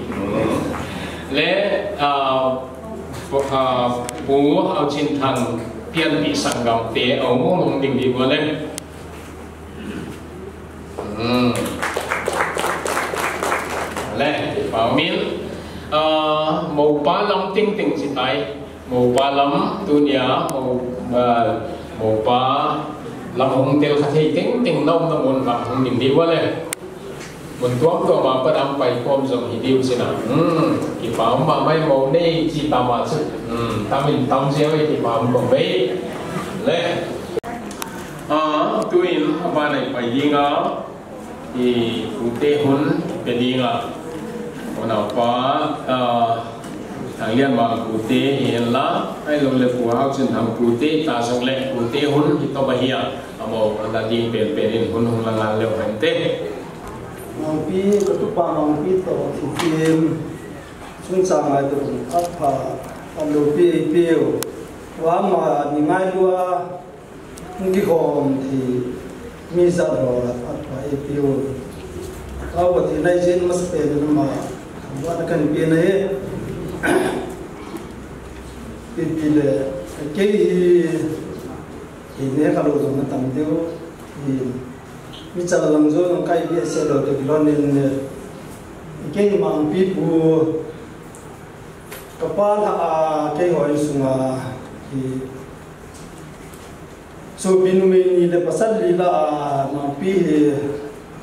Le, ah, pu, ah, Pu Hauchinthang pianpi sanggam te, a um ding di bo le. Hmm. Le, pa min, ah, moupa lam tengteng chi tai. Moupa lam, tunia, mou, ah, moupa lam hung tel kha thei tengteng na umna mun kha hung ding di bo le. Mun tuam tuam a pat a pai khom jong hi diu sina. Hmm, kipa um mama e mou nei chi tama chu. Hmm, tam in tam jia e kipa um ko ve. Le. Ah, tuin, aban a i pai ding a. I, ute hun pe ding a. Napa, ah, Thang Lian Mang Pute hi la, ai lo le Pu Hau Chin Thang Pute, ta song le Pute hun hi to ba hi a, amo la ding pen pen in hun hung la ngal le han te. Mangpi, ka tu pa Mangpi to, ti tim, sun sa ngai to, at pa, at lo pi, pi o. Wa ma, ni ngai lua, Hung kikhom ti mi zat ho la phat pa e piu. Kau ka ti nai jin mas pe na ma. Wa na kan pe na e. Pi pi le. Kei hi, hi ne ka lo zong na tam tiu. Hi. Mi cha lang zo nang kai bi se lo te lo nin ne. Kei Mangpi pu. Ka pa la a kei hoi sunga. Hi. Sopi numei ni le pasal li la a Mangpi hi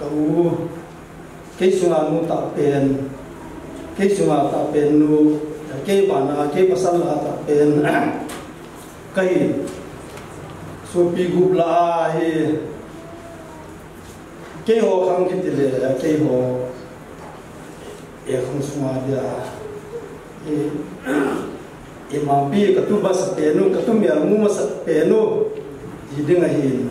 ka u, kei sunga nu ta pen, kei sunga ta pen nu, kei bana, kei pasal la ta pen, ka hi. Sopi gup la a hi, kei ho khang kiti le, kei ho, e khang sunga dia, e, e Mangpi ka tu ba sa penu, ka tu mi mu ma sa penu, ti ding ahin.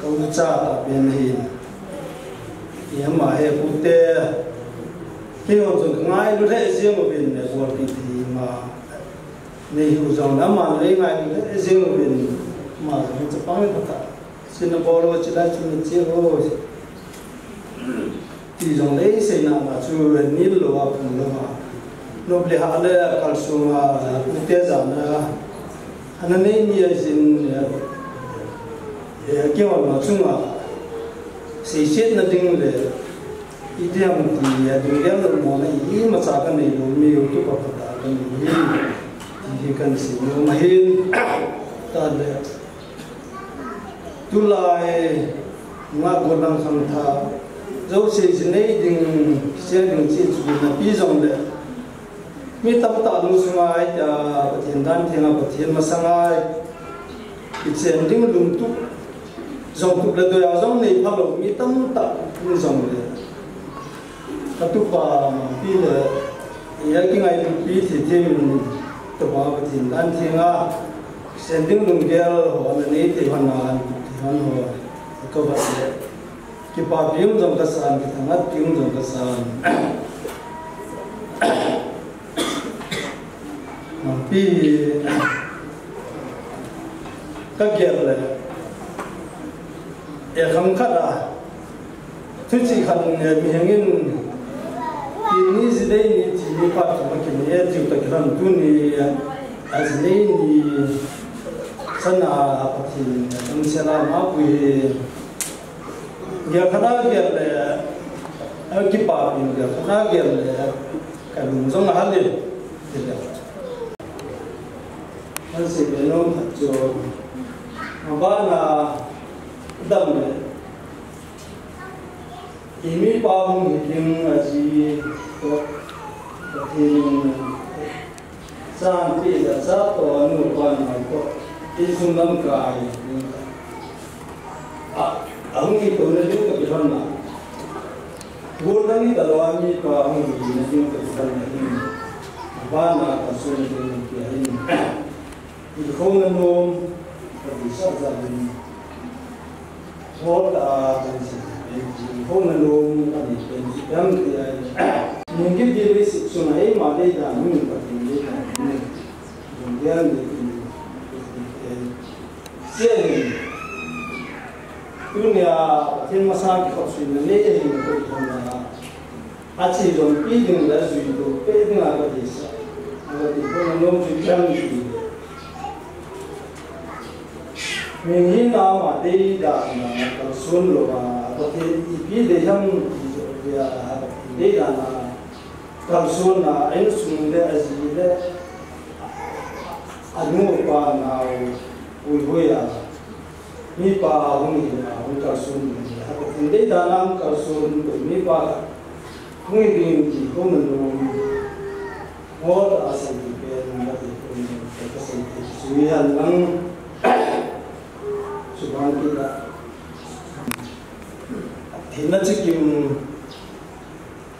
Ka u cha ta pen ahin. E ma he pute, kei ho jong ngai lu le jeng u bin ne bol pi ti ma. Nei hu jong na ma nei ngai lu le jeng u bin ma, ni cha pang ka ta. Sina bolo chila chuna chi ho. Ti jong lei seina ma chu ni lo a pun lo ma. Nop le ha le kal sunga, ute jana. Ana nei ni a jin, e, ke wa ma chunga. Sei set na ding le. I ti am ti a ding gel lo mo na i ma cha ka nei lo mi u tu pa pa ta ka ni. Ti hi kan si no ma hin. Ta le. Tulai nga golang kham tha, zo se jinei ding, sia ding chi chu na pi jong le. Mi tam ta lu sunga ai ta, Pathian dan theng a Pathian masang ai. I chen ding lum tu, jong tu le do ya jong nei pha lo, mi tam ta lu jong le. Ka tu pa Mangpi le, ya ki ngai tu pi thi thi min tu pa Pathian dan theng a, sending lunggel ho na nei thei hon na, thei hon ho, ka va le. Kipa pi um jong ka san, kithangat pi um jong ka san. Mangpi ka gel le, e khang khat a, Thuchi khat, eh, mi hengin, ti ni jinei ni ti ni pa tu ma ki ni, eh, tiu ta kiran tu ni, eh, a jinei ni sana a Pathian, eh, tam sela ma pui. Gel khat a gel le, eh, kipa pi gel khat a gel le, ka lung jong a hal le, ti le. An si be nom khat chu, ma ba na dam le, I mipa hung hi ding a ji toh, Pathen in chan peh a cha toh a nupa nao toh, insung lamkai ding a, ahung hi toh na ding toh kilhon na. Bol dang hi talou a mipa hung hi na ding toh kilhon na ding. Bana ka sun ding pia in. Hilhona nom, ka ti sa sa in. Hol ta a kan si, hilhona nom, ka ti pen si kan ti ai. Ning ki ti le si sung ai ma de da, ning ka ti le da, ning. Jong dia ni ti. Sia ni. Tunia, Pathen masa kikhop suina nei ahi na ko thon na. Achi jong pi ding le jui to pe ding a ka ti sa. A ka ti ko na nom jui chang ti. Min hi na ma dei da na ka sun lo ba. Pathen ipi dei ham ti jo ya dei da na. Kalson na, a insung le, a ji le, a nupa nao, ui hui a. Mipa hung hi na, hung kalson ni, ha ka tin dei da na hung kalson, mipa hung hi ding ti hung na nu. Mo ta a sei ti pen, na ti hung, ka sei ti sui han lang. Subang kita. Thina chikim.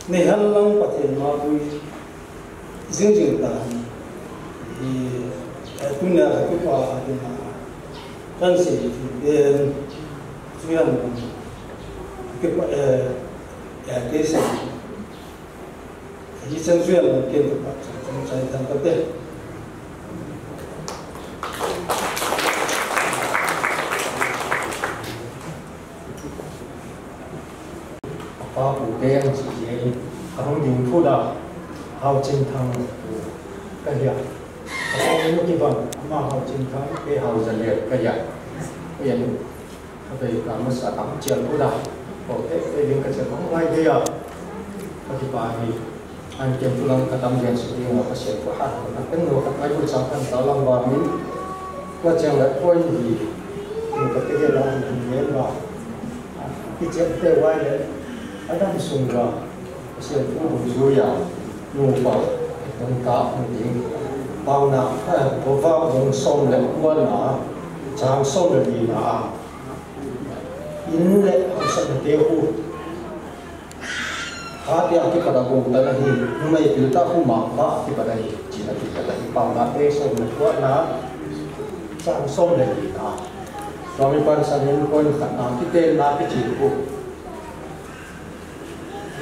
Nei hen lang Pathen mapui jing jing ta hen. I, eh, tunia ka kipa a ding a, kan sei ti pen, tunia ka kipa, eh, eh, ke sei. Hichan tunia ka kipa, chang chang chang chang ka te. Pa pu te ang si je, a hung ding phu da, Hau Chin Thang pu ka hia. A pa pu ki bang, ama Hau Chin Thang, ke Hau Za le ka hia. Ka hia nu. Ka bei ka masa ka hung chial phu da. Ko te, te ding ka chial hung lai de ya. Ka ki pa hi. An kem tu lang ka tam lian si ding a Pathen ko ha, ka pen lo ka Bible chang kan ta lang ba min. Ka chang la point hi. Ni ka te ke la ni ni ba. Ki chang te wai le. Adam sung ra. Pathen ko bu ju ya. Nu pa. Dong ta ni ding. Pau na, eh, ko va dong som le ko na. Chang som le ni na. In le, ang sa na te ko. Hati a kipat a gou ta na hi, numei pil ta khu ma, ma kipat a hi, chi na kipat a hi, pau na te som na tua na, chang som le ni na. Swami Pansan in point khat na, kite na kichi khu.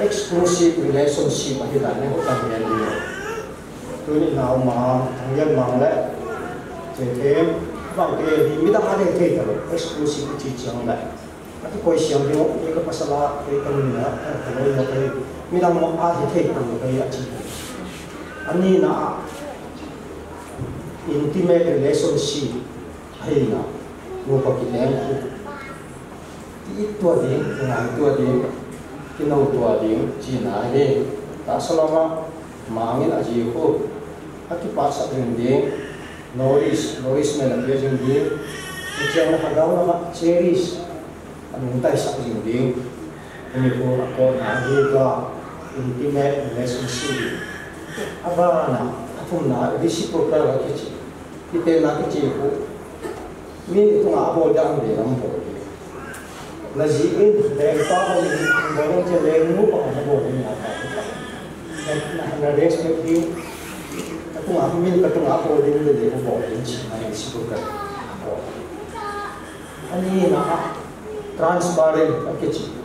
Exclusive relationship a hi ta ne ho ta ne ni. Tuni na ma, thang yan mang le. Che te, bang te hi, mi ta ma de te ta lo, exclusive chi chiang le. Ati koi siam ding, kei ka pasal a, kei ka nu a, ka loi a, kei midang mo a hi thei tang, kei a chi. Ani na a, intimate relationship, ahi na, nu pa ki leng khu. Ti tua ding, ngai tua ding, ki no tua ding, chi na hi. Ta salama, mangin a ji khu, a ki pa sa ding ding, nourish, nourishment a ki ding ding, ki chiang na ka dau na ma, cherish, a nung tai sa ding ding. Ani ko a ko na hi ka intimate relationship. A ba na, a thum na, reciprocal a kichi. Kite na kichi ko. Mi tu nga bol dang de lam bol. Na ji in, leng pa ko ni, bol dang che leng mu pa na bol ni na pa. Na, na respect ding. Ka tu nga min, ka tu nga bol ding de, de bol ding chi na reciprocal. Ko. Ani na a transparent a kichi.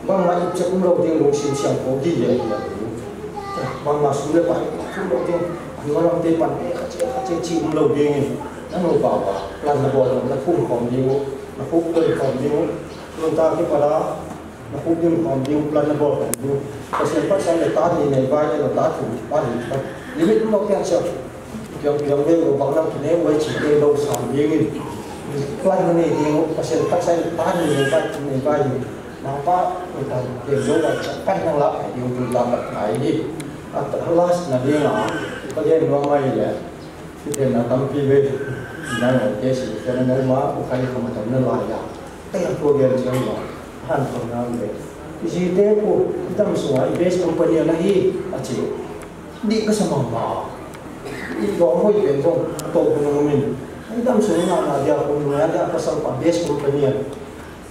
Bangma ipchep um lou ding lungsim siam ko di ye ye. Bangma sum le pai um lou ding. An ma lam te pan e khache khache chi um lou ding. Na nu pa pa plan na bol na phung khom ding u. Na phung khom ding u. Lung ta ki pa da. Na khu ding khom ding plan na bol khom ding. Pasal pasal le ta ni nei vai le ta thu pa ni pa. Limit mo kya cha. Kya kya ve lo bang na kine wai chi ke lo sam ding in. Plan na nei ding, pasal pasal ta ni nei vai nei vai. Ma pa ta ke lo wa cha kan na la ding tu ta ka ai ni. At last na ding a. Pa le no mai le. Kitenna tampi ve, nang a case kitenna ma, u khai kham tam na la ya. Kaya ko gel jeng ma, han ko na ve. Ji te ko, tam so a, best company na hi, a chi. Di ka sa ma ma. I do mo i ben jong, to ko no min. Ai tam so na na dia ko na dia ka sa pa best company.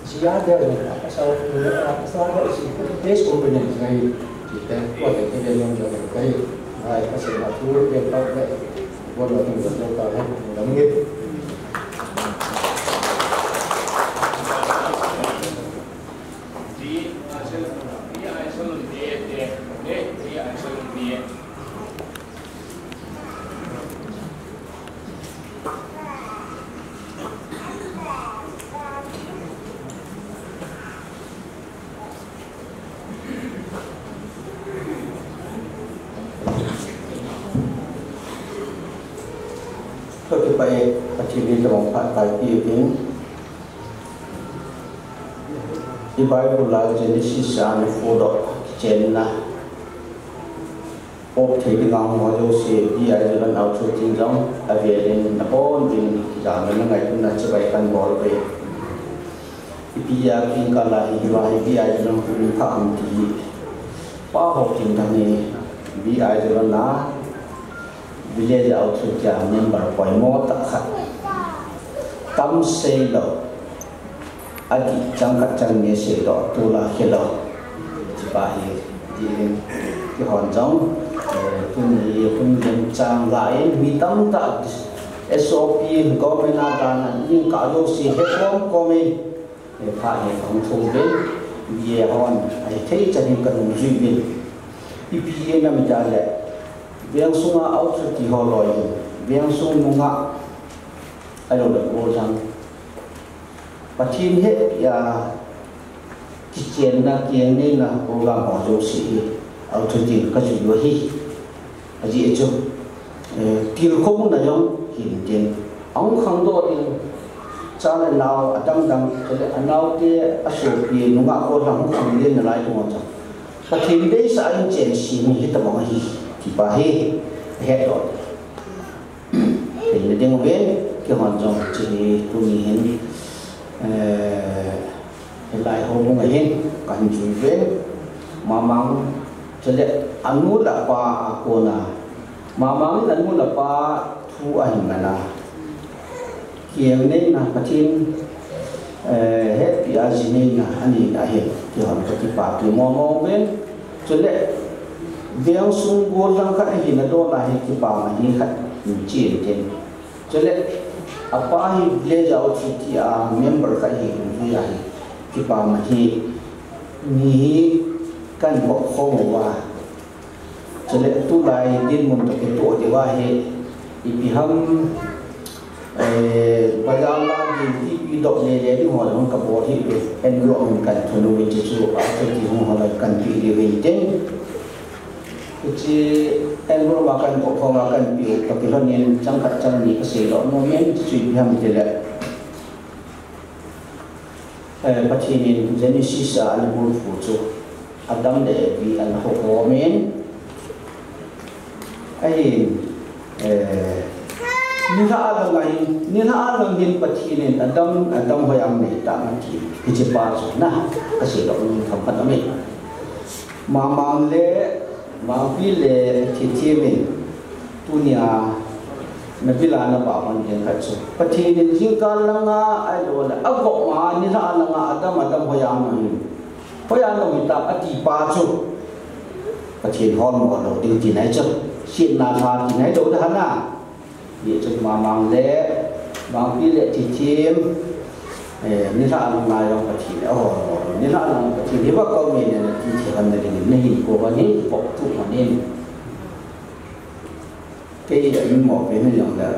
Jia dia le, a pasal, a pasal dia isi, best company ngai, kita, kuat kita dia yang jaga kai, ngai pasal na tu dia tak le, buat waktu jaga tak le, dalam gitu. Ka kipah e, Pathen in thangvah phat kapi e. I Bible a Genesis a ni four dot chenna. Pop thei ding a hung ho jouse, B I Jolan Author tin jong, avel in nabon ding, jam le nangailutna chibai kan bol uve. Ipi a kin kala hi hiva hi B I Jolan hu in pha am ti hi. Pa ho kin dang hi, B I Jolan a, Village Authority a member poimo tah khat. Tam sei lou. Adih chang khat chang ni sei lou, tol a khe lou. Hiche pa hi, Kihon jong, eh, tuni hun len chang lai, mi tamtah S O P government a dan a ding ka lo si he kom kom e, eh, pha he kong thum ven, ye hon, ai thei chan hin ka nung jui ven. Ipi e na mi ta le, veng sunga authority ho loi, veng sung nunga, ai lo le ko jang. Pathen he ya, kichenna, kiang neina program ho jouse hi, authority ka chu yo hi. Ajeh chu, eh, tilkhouna jong hin tin. Ahung khangdoh ding, cha le nao, adang dang, chule anaote, asopi, nungah ko hung khang ding nalai ko cha. Pathen deisah in chen si mi hi tabang hi, ti pa hi, hetdoh. Hin le ding ven, kihon jong chi hi tuni hin, eh, hilai ho bung a hin, ka hin chui ven, Mamang, chule anu le apa a kona, Mamang in anu le apa thu ahin mana. Kiang neina Pathen, eh, hetpi a ji neina ani na hin, kihon ka kipa pi mo mo ven. Chule, veng sung gollhang khat ahi na dona hi kipa ma hi khat in chin tin. Chule, apa hi village authority a member khat hi in hi a hi kipa ma hi mi hi kan bok khom uva. Chule tulai dinmun toh kitoh diu ahi, ipi ham, eh, bazar la ding, ipi dop le le ding ho la hung kabol hi ve, envelope hung kan thun uve, hiche chu authority hung ho la kan pe diu ve tin. Hiche envelope a kan bol khom a kan pe u toh kilhon in chang khat chang ni kasei lou nom in, hiche chu ipi ham tile. Eh, Pathen in Genesis a ana bulphu chu Adam le Evi ana ho khom in. Ahin, eh, nilhah a lang ahin, nilhah a lang hin Pathen in Adam, Adam hoiya um nei ta na ti. Hiche pa chu na, kasei lou nom tham khat ahi. Mamang le Mangpi le Thithem in tunia na vila na ba hon ding khat chu. Pathen in jingkah langa ahilou le agop ma nilhah langa Adam, Adam hoiya um ahi. Hoiya um ahi ta ati pa chu. Pathen hol mo lou ding ti nai chu. Sitna lha ti nai lou da hana. Hichun Mamang le, Mangpi le Thithem, eh, nilhah lang a jong Pathen in ahol mo. Nilhah lang Pathen hi va ko me ne na ti thei hon na ding in, na hin ko hon in, ko tu hon in. Kei a min mo pen jong le.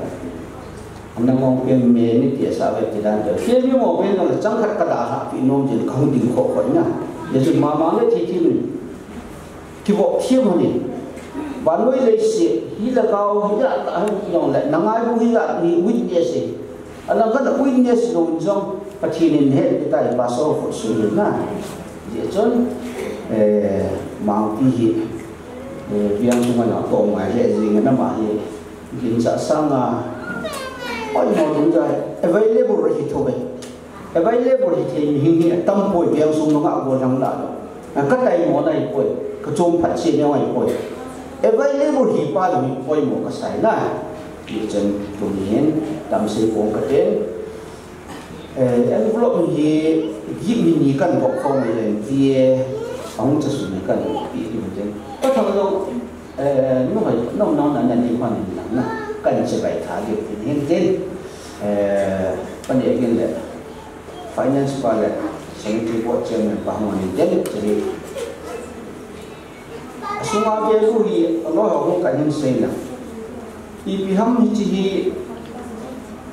Ana ngong pen me ni ti sa ve ti dan de. Kei min mo pen jong le chang khat ka dalhah pi nom jin ka hung ding kho kho na. Hichun Mamang le Thithem Kivop thiem hon in. Vannoi leiset hi lhagao hi a ta hon jong le, na ngai bu hi a ni witness e. Alang khat a witness lou jong, Pathen in het pe tai pa so khut sui na. Hichun, eh, Mangpi hi, eh, veng sunga na to ngai le jing na ma hi. Ginchat sanga, oi mo dung jai, available hi tho ve. Available hi thei mi hing hi atam poi, veng sung nunga gollhang la. A ka tai mo nai poi, ka chom phat che neo ai poi. Available hi pa lo hi poi mo ka sai na. Hichun tuni hin, tam sei kong ka ten. Eh, envelope hi, gi mi ni kan bok khom le, ti e, ahung cha su ni kan pi di mo ten. Ka thang lo, Eh, nu hai, nu, nu, na, na, ni hon in lang na. Kan che bai tha di, in hin tin. Eh, pa ni again le. Finance pa le. Secretary board chairman pa hon in tin. Che hi. Asunga value hi, a lo ho hung kan hin sei na. Ipi ham hiche hi.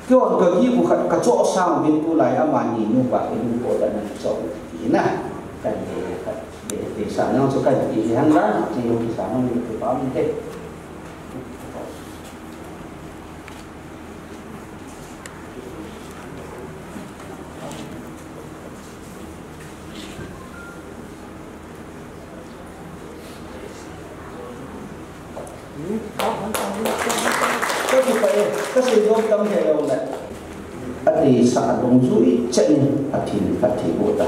Kihon ka gi bu khat ka cho sang bin tulai amani nu pa in ko da na cho. Ina. Kan ni khat. Ti, ti sa nang chu kan ti hi hang dan, ti hi sa nang ti pa min te. Ka ti pa e, ka sei dom tam he lo le. Ati sa dong jui chet ni, Pathen, Pathen bo ta.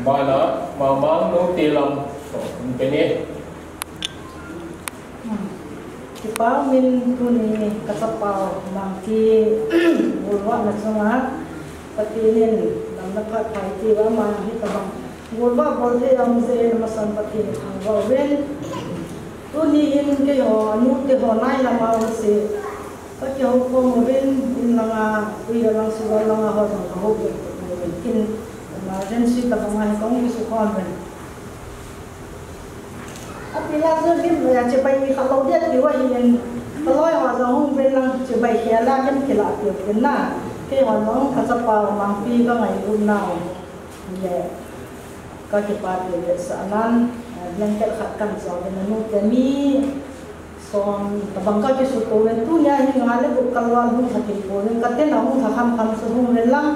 Bana, Mamang nu te lam, so, ni pe ni. Kipa min tuni ka chapa Mangpi bulva na chunga, Pathen in Na phat phai ti va ma hi ta bang. Gol va gol thei am je na masan Pathen thangvah uvin. Tuni in keiho, anu teho nai lama use. Ka kihou khom uvin, in langa, tui le lang, sugal langa ho jong ka hou uvin. Kin, emergency ta banga hi kong kisukhom uvin. Ati la chu lim, eh, chibai kha lou dia tiu ahin, ka loi ho jong hung uvin lang, chibai khel a lim kila tiu uvin na. Keiho jong ka chapa Mangpi ka ngailut nau. Le, ka kipah pi vetsahnan, eh, blanket khat kan choi uvin, anu te mi som tabang ka kisuto uvin, tunia hi nga le gup kal val hung lha thei pouvin, ka tena hung lha kham kham chu hung uvin lang,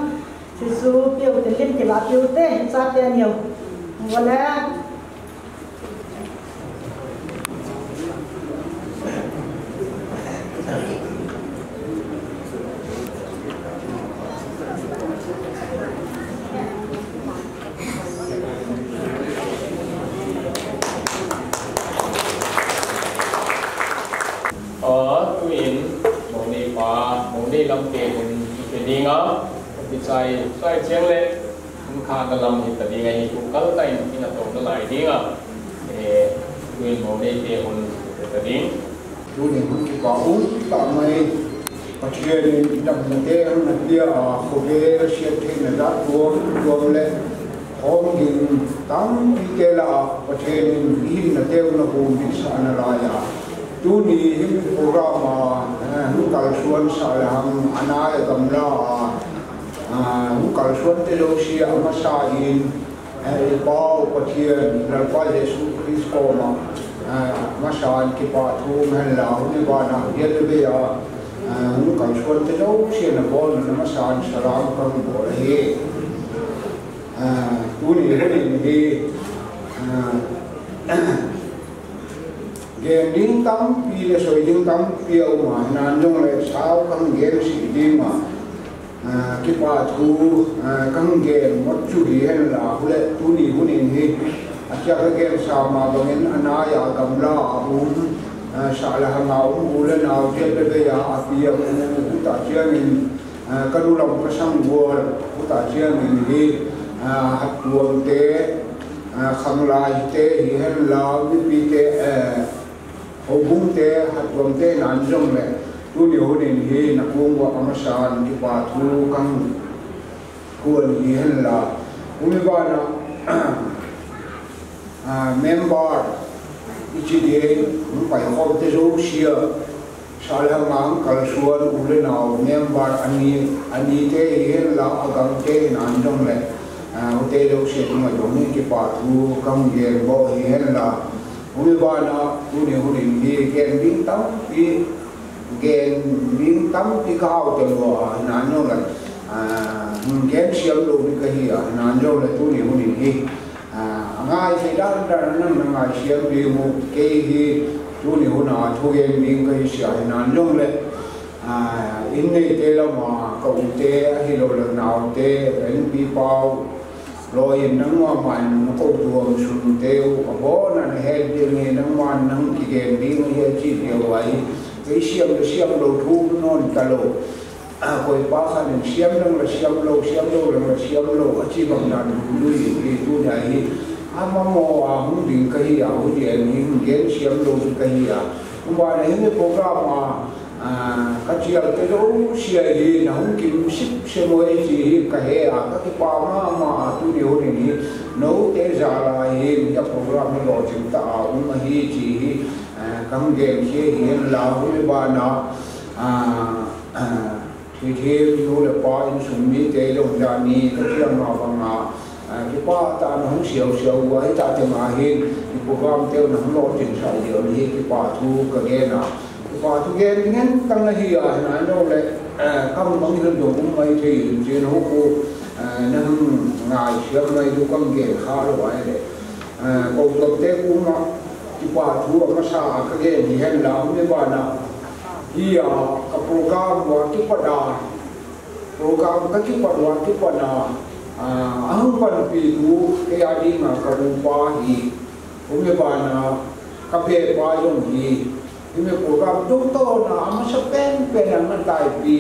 chuchu piu te lim kila piu te, chate niu. Vale. A, tuin, Mouneipa, Mounei lam te hun kipe dinga, kichai, chai cheng le, hun kha na lam hi ta dinga hi tu kal ta in, in a to na lai dinga, e, tuin Mounei te hun kipe ta ding. Tuni hun kipa um tah mai, Pathen in damna te ana pia a, khovel siat theina jat tuam tuam le hom ging tampi te lah a, Pathen in i hinna te una humbit sah na lai a. Tuni hin program a, eh, hung kalsuan sah le hang, ana le gamla a, ah, hung kalsuan te jouse a masa in, eh, i Pau Pathen, Lalpa Jesu Christ koma, eh, masa in kipa thu hen la, hung i bana, hial le vei a, eh, hung kalsuan te jouse na bol na masa in salam ka bol ahi. Eh, tuni hin hi, eh, Gen ding tampi le soi ding tampi a um a, hinan jong le sao kan gen si ding a, ah, kipa thu, ah, kan gen mot chu hi hen la, hule tuni hun in hi, a chia ka gen sa ma bangin a nai a gamla a um, ah, sa le hang a um u le nau, jet le vei a, a pi a um, u ta chiang in, ah, ka nu lam ka sang gual, u ta chiang in hi, ah, hat tuam te, ah, khanglai te hi hen la, mipi te, eh, houbung te, hat tuam te nan jong le, tuni hun in hi na kung wa ka masan kipa thu kan kuan hi hen la. Umi bana, ah, member, i chi dia, um pai khom te jouse a, Sa le hang a kalsuan u le nau member ani, ani te hi hen la, a gang te hi nan jong le, ah, u te jouse tung a jong hi kipa thu kan gen bou hi hen la. Umi bana, tuni hun in hi gen ding tampi, gen ding tampi ka hao te lou a, nan jong le, ah, gen siam lou ni ka hi a, nan jong le tuni hun in hi. Ah, a ngai thei dan dan a na ngai siam ding u, kei hi tuni hun a thu gen ding ka hi sia hi nan jong le, ah, in nei te lam a ka u te, ahilou le nau te, in pi pau, loi in nangma man na ko tuam sun te u, a bon a na het ding hi nangma nang kigen ding hi a chi ding u ahi, kei siam le siam lou thu non ta lou. A, koi pa khan in siam lang la siam lou, siam lou lang la siam lou, a chi bang dan lui, lui, lui tu nia hi. A mamo a hung ding ka hi a, hu dia ni hung gen siam lou ka hi a. Hu ba na hi ni program a, a, ka chial te lou sia hi, na hung kim sip se mo e chi hi ka he a, ka kipa ma ma a tu ni hu ni ni. No te za la hi, ni a program ni lo chim ta a, um a hi chi hi, a, ka hung gen chi hi la hu ni ba na, a, a, Thithem nu le pa insung mite jong jani ka kiang a banga, ah, kipa tah a na hung siau siau u ahi, tah teng a hin, i program te u na hung lolhin sah diu ahi, kipa thu ka gen a. Kipa thu gen ngen tang ahi a, hinai lou le, eh, ka hung bang hin jong um mai thei hin chin hu ku, eh, na hung ngai siam mai tu ka hung gen kha lou ahi le. Eh, ko tuam te ku ma, kipa thu a masa a ka gen hi hen la, um le ba na, Hi a, ka program wa kipat a, program ka kipat wa kipat a, a, a hung panpi tu, kei a ding a ka upa hi, kum le ban a, ka pepa jong hi, hi me program tu to na, a masa pen pen a na taipi.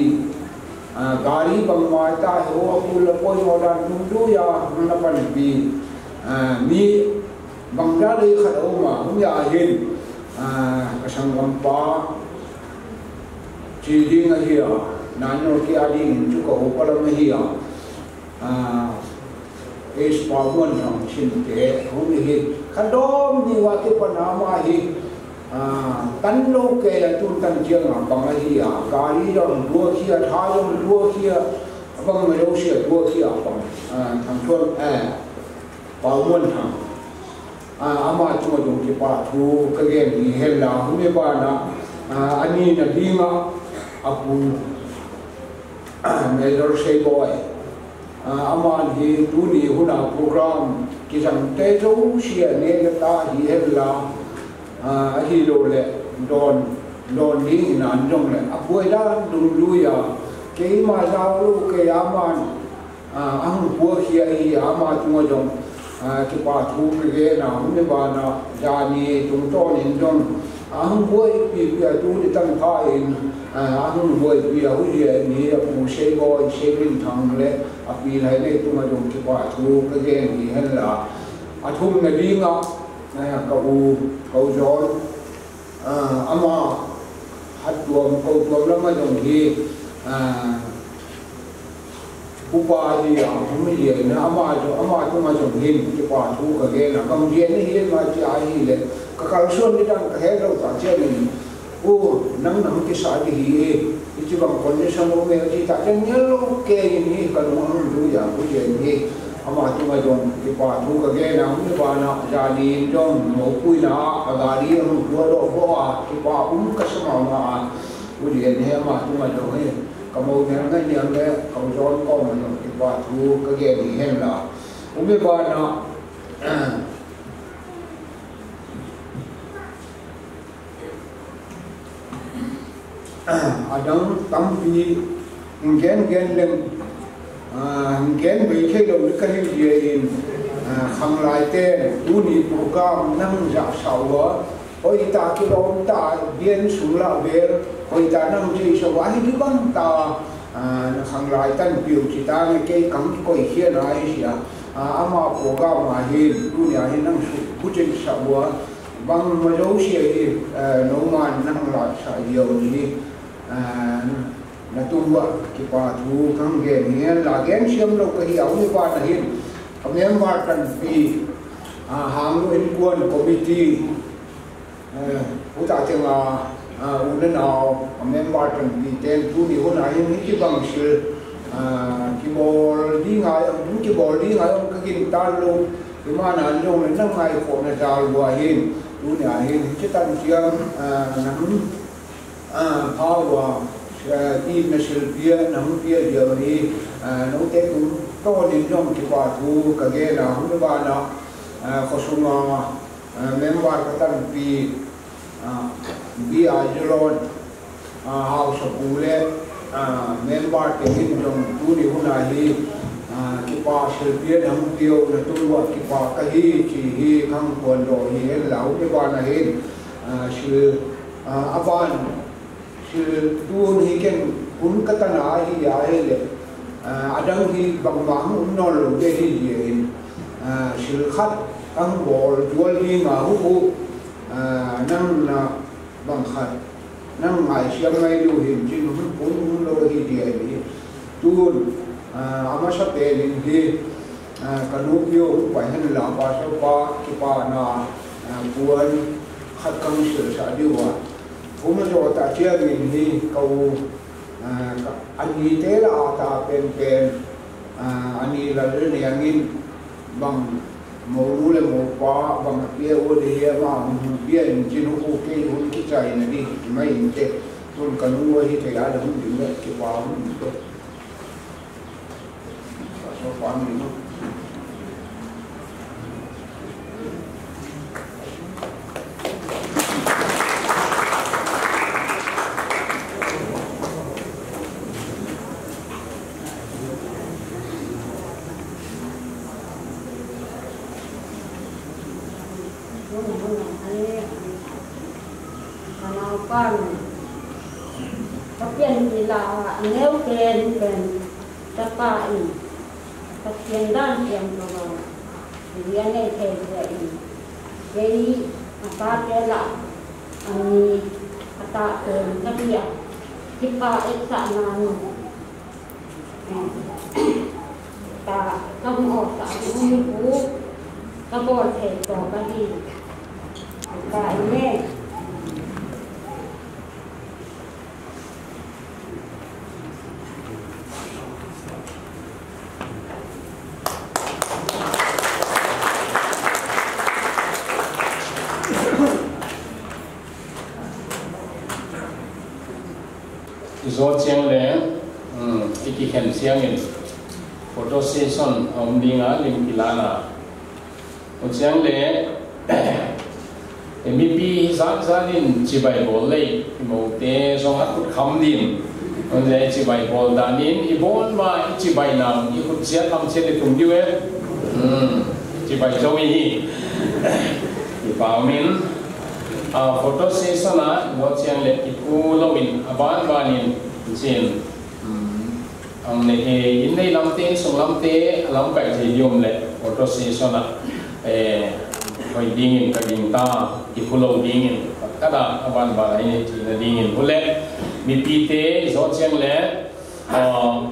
Ah, gari bangma ta ho, apul apoi ho dan dungjuiya, hung na panpi. Ah, mi bangja le khat a um a, hung ya hin. Ah, ka sanggampa, chi ding ahi a, nano ki a ding chu ka upa lam ahi a. Ah, Ace Pamuanthang Chinte, hung hi, ka dom ni wa ki pa na ma hi, ah, tan lo ke la tun tan chiang a bang ahi a, gari jong tua khi a, tha jong tua khi a, bang ma lo sia tua khi a bang, ah, Thangthuan, eh, Pamuanthang. Ah, ama chunga jong kipa thu ka gen hi hen la, hung hi bana, ah, ani na dinga, a pu, Major Seiboi. Ah, aman hi tuni huna program kijang te jouse a ne le ta hi hen la, ah, ahi lo le don, don ding in an jong le. A buai dan dungjuiya, keima jao lo kei aman, ah, ahung pua hi ahi ama chunga jong, ah, kipa thu ka gen a, hung hi bana, jani tungtawn in jong, ahung buaipi pi a tu ni tan pha in, ah, ahung buaipi a hu hi a ni a pu Seiboi, Seiminthang le, a pi lai le tunga jong kipa thu ka gen hi hen la. A thum na dinga, ah, ka u, ka u John, ah, ama hat tuam, ko tuam lama jong hi, ah, upa hi a, hung hi a, na ama jong, ama tunga jong hin, kipa thu ka gen a, kam gen hi ma chi ahi le, ka kalsuan ni dan ka he lo ta che ni, u, nang nang kisa di hi, i chi bang kon ni sa mo me chi ta, ken ni lo ke ni, ka lo hung du ya, ku je ni, ama tunga jong, kipa thu ka gen a, hung hi bana, jani jong, mo pui na, a gari hung tua lo bo a, kipa um ka sa ma ma a, ku je ni, ama tunga jong hi. Ka mo nel ngai niam le, ka u John koma jong kipa thu ka gen hi hen la. Um hi bana, adang tampi, hung gen gen leng, ah, hung gen bei thei lo ni ka hin dia in, ah, khanglai te, tuni program nang ja sa uva, Hoitah kilom tah, bian sung lah vel, hoitah nang jui sa uva, hi kibang tah, ah, na khanglai tanpiu chi tah, na kei kang kikoi khia na hi sia. Ah, ama program a hin, tunia hin nang su, buchin sa uva, bang ma jouse hi, eh, no man nang la sa diu ni, ah, na tung uva, kipa thu kang gen hi, la gen siam lo ka hi, a u pa na hin, ka member tanpi, ah, hang lo in kuan committee, Eh, u ta teng a, ah, u le nau, a member tanpi ten tuni hun a hin hi kibang sil, ah, kibol ding a, um, kibol ding a, um, ka gin tan lo, i ma na lo, na ngai ko na jal lua hin, tuni a hin, hi tan chiang, ah, na hun, ah, power, ah, i na sil pia, na hun pia dia ni, ah, no te tu, to ni jong kipa thu, ka gen a, hun ba na, ah, ko sung a, Ah, member ka tanpi, ah, B I Jalon, ah, Haosapu le, ah, member te hin jong tuni hun a hi, ah, kipa silpia na hung piu na tung uva kipa ka hi chi hi kang kuan do hi hen la u kipa na hin, ah, sil, ah, avan Sil tun hi ken hun ka tan a hi a hi le, ah, adang hi bangma hung um non lo de hi hi in, ah, sil khat ang bol dual hi nga hu hu, ah, nang na bang khat, nang ngai siam ngai lu hin chin hun hun hun lo hi di a hi. Tun, ah, amasa pen in hi, ah, ka nu piu pai hen la pa sa pa kipa na, ah, puan khat kang sil sa diu a. Uma jo ta chiang in hi ka u, ah, ka, ani te la a ta pen pen, ah, ani la le ne angin bang mo lu le mo pa bang a pia u de he ma hung hung pia in chin hu ke hun ki chai na di mai in te. Tun ka nu hi te ya le hun ding le kipa hun te. Pathen kila a neo pen pen Chapa in Pathen dan siam lo a, ria nei thei ria in, kei a tate lah a mi a ta pen ka ria, kipa et sa na nu. Ka, ka hung o sa, ka hung ni pu, ka bol thei to ka hi. Ka i ne. I zo chiang le, um, i kikhen chiang in photo session a um ding a lim kilan a. U chiang le, e mipi zat zat in chibai bol lei, i mo te zong a kut kham din. Un le chibai bol dan in, i bol ma i chibai nam, i kut chiat lam chiat i tum diu e. Um, chibai zong i hi. I pau min. A, photo session a, i zo chiang le, i pu lo in, a ban ban in, chin. Um, ang ne he, in nei lam te, in sung lam te, a lam kai thei diu le, photo session a, eh, hoi ding in ka ding ta, i pu lo ding in, ka da, a ban ban a i ne chi na ding in, pu le, mipi te, i zo chiang le, ah,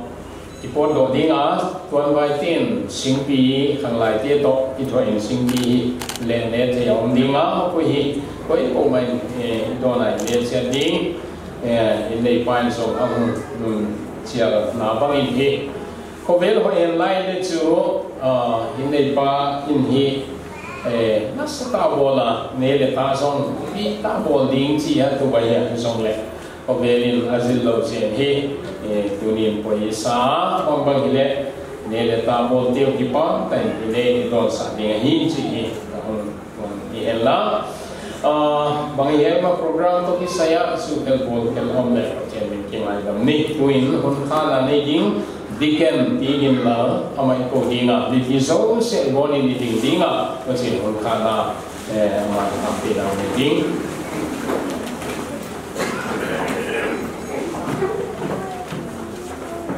i pot do ding a, tuan vai tin, singpi, khang lai te to, i thua in singpi, le ne te om ding a, ko hi, ko i ko mai, eh, i do nai le chia ding, eh, in nei pa in zong a hung, um, chia na bang in hi. Ko vel ho en lai le chu, ah, in nei pa in hi, eh, na sa ta bol a, ne le ta zong, pi ta bol ding chi ha tu bai ha zong le. Ko vel in a zil lo chen hi, eh, tunin poi sa, bang bang hi le, ne le ta bol teu ki pa, ta in hi le, i don sa ding a hi chi hi, ka hung, hung i hel la. Ah, bang i hel ma program to ki saya, su kel bol kel om le, chen min ki mai dam ni, tuin hun kha la nei ding, Deacon ti gin la, amai ko ding a, di ki zo se go ni di ding ding a, ko chen hun kha la, Eh, ama, ama pi dang ni ding.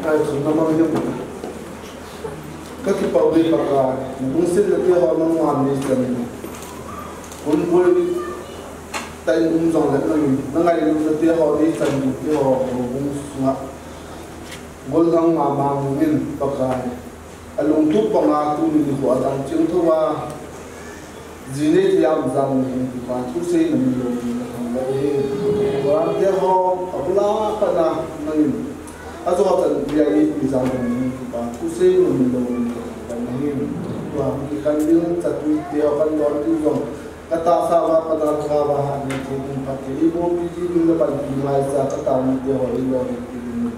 Ai, chu na mang yum. Ka kipah ui Pakai, na lungsetna te ho na ngam ni chan. Hun bul ta in um jong le na, na ngailutna te ho ni chan ni te ho, ho bung sunga. Gollhang mama min Pakai. A lungtup banga tuni nikho a dang chingtho a, ji nei thei a um jong nahin kipa thu sei na min lou in ka thangvah e. Program te ho, a bul a pat na nangin a jo chan dia i pi jong nahin kipa thu sei na min lou in ka thangvah e. Tua hung kikhen ding chatuite ho kan don ding jong ka tahsa uva pat na ka va ha ni thei ding phat kei i bol pi ji ding le panpi ngaisa ka tao mite ho i lou in pi ding.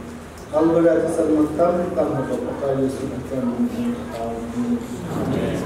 Kalvari a thisan man tamtah ha toh Pakai Jesu Christa min in ka tao in.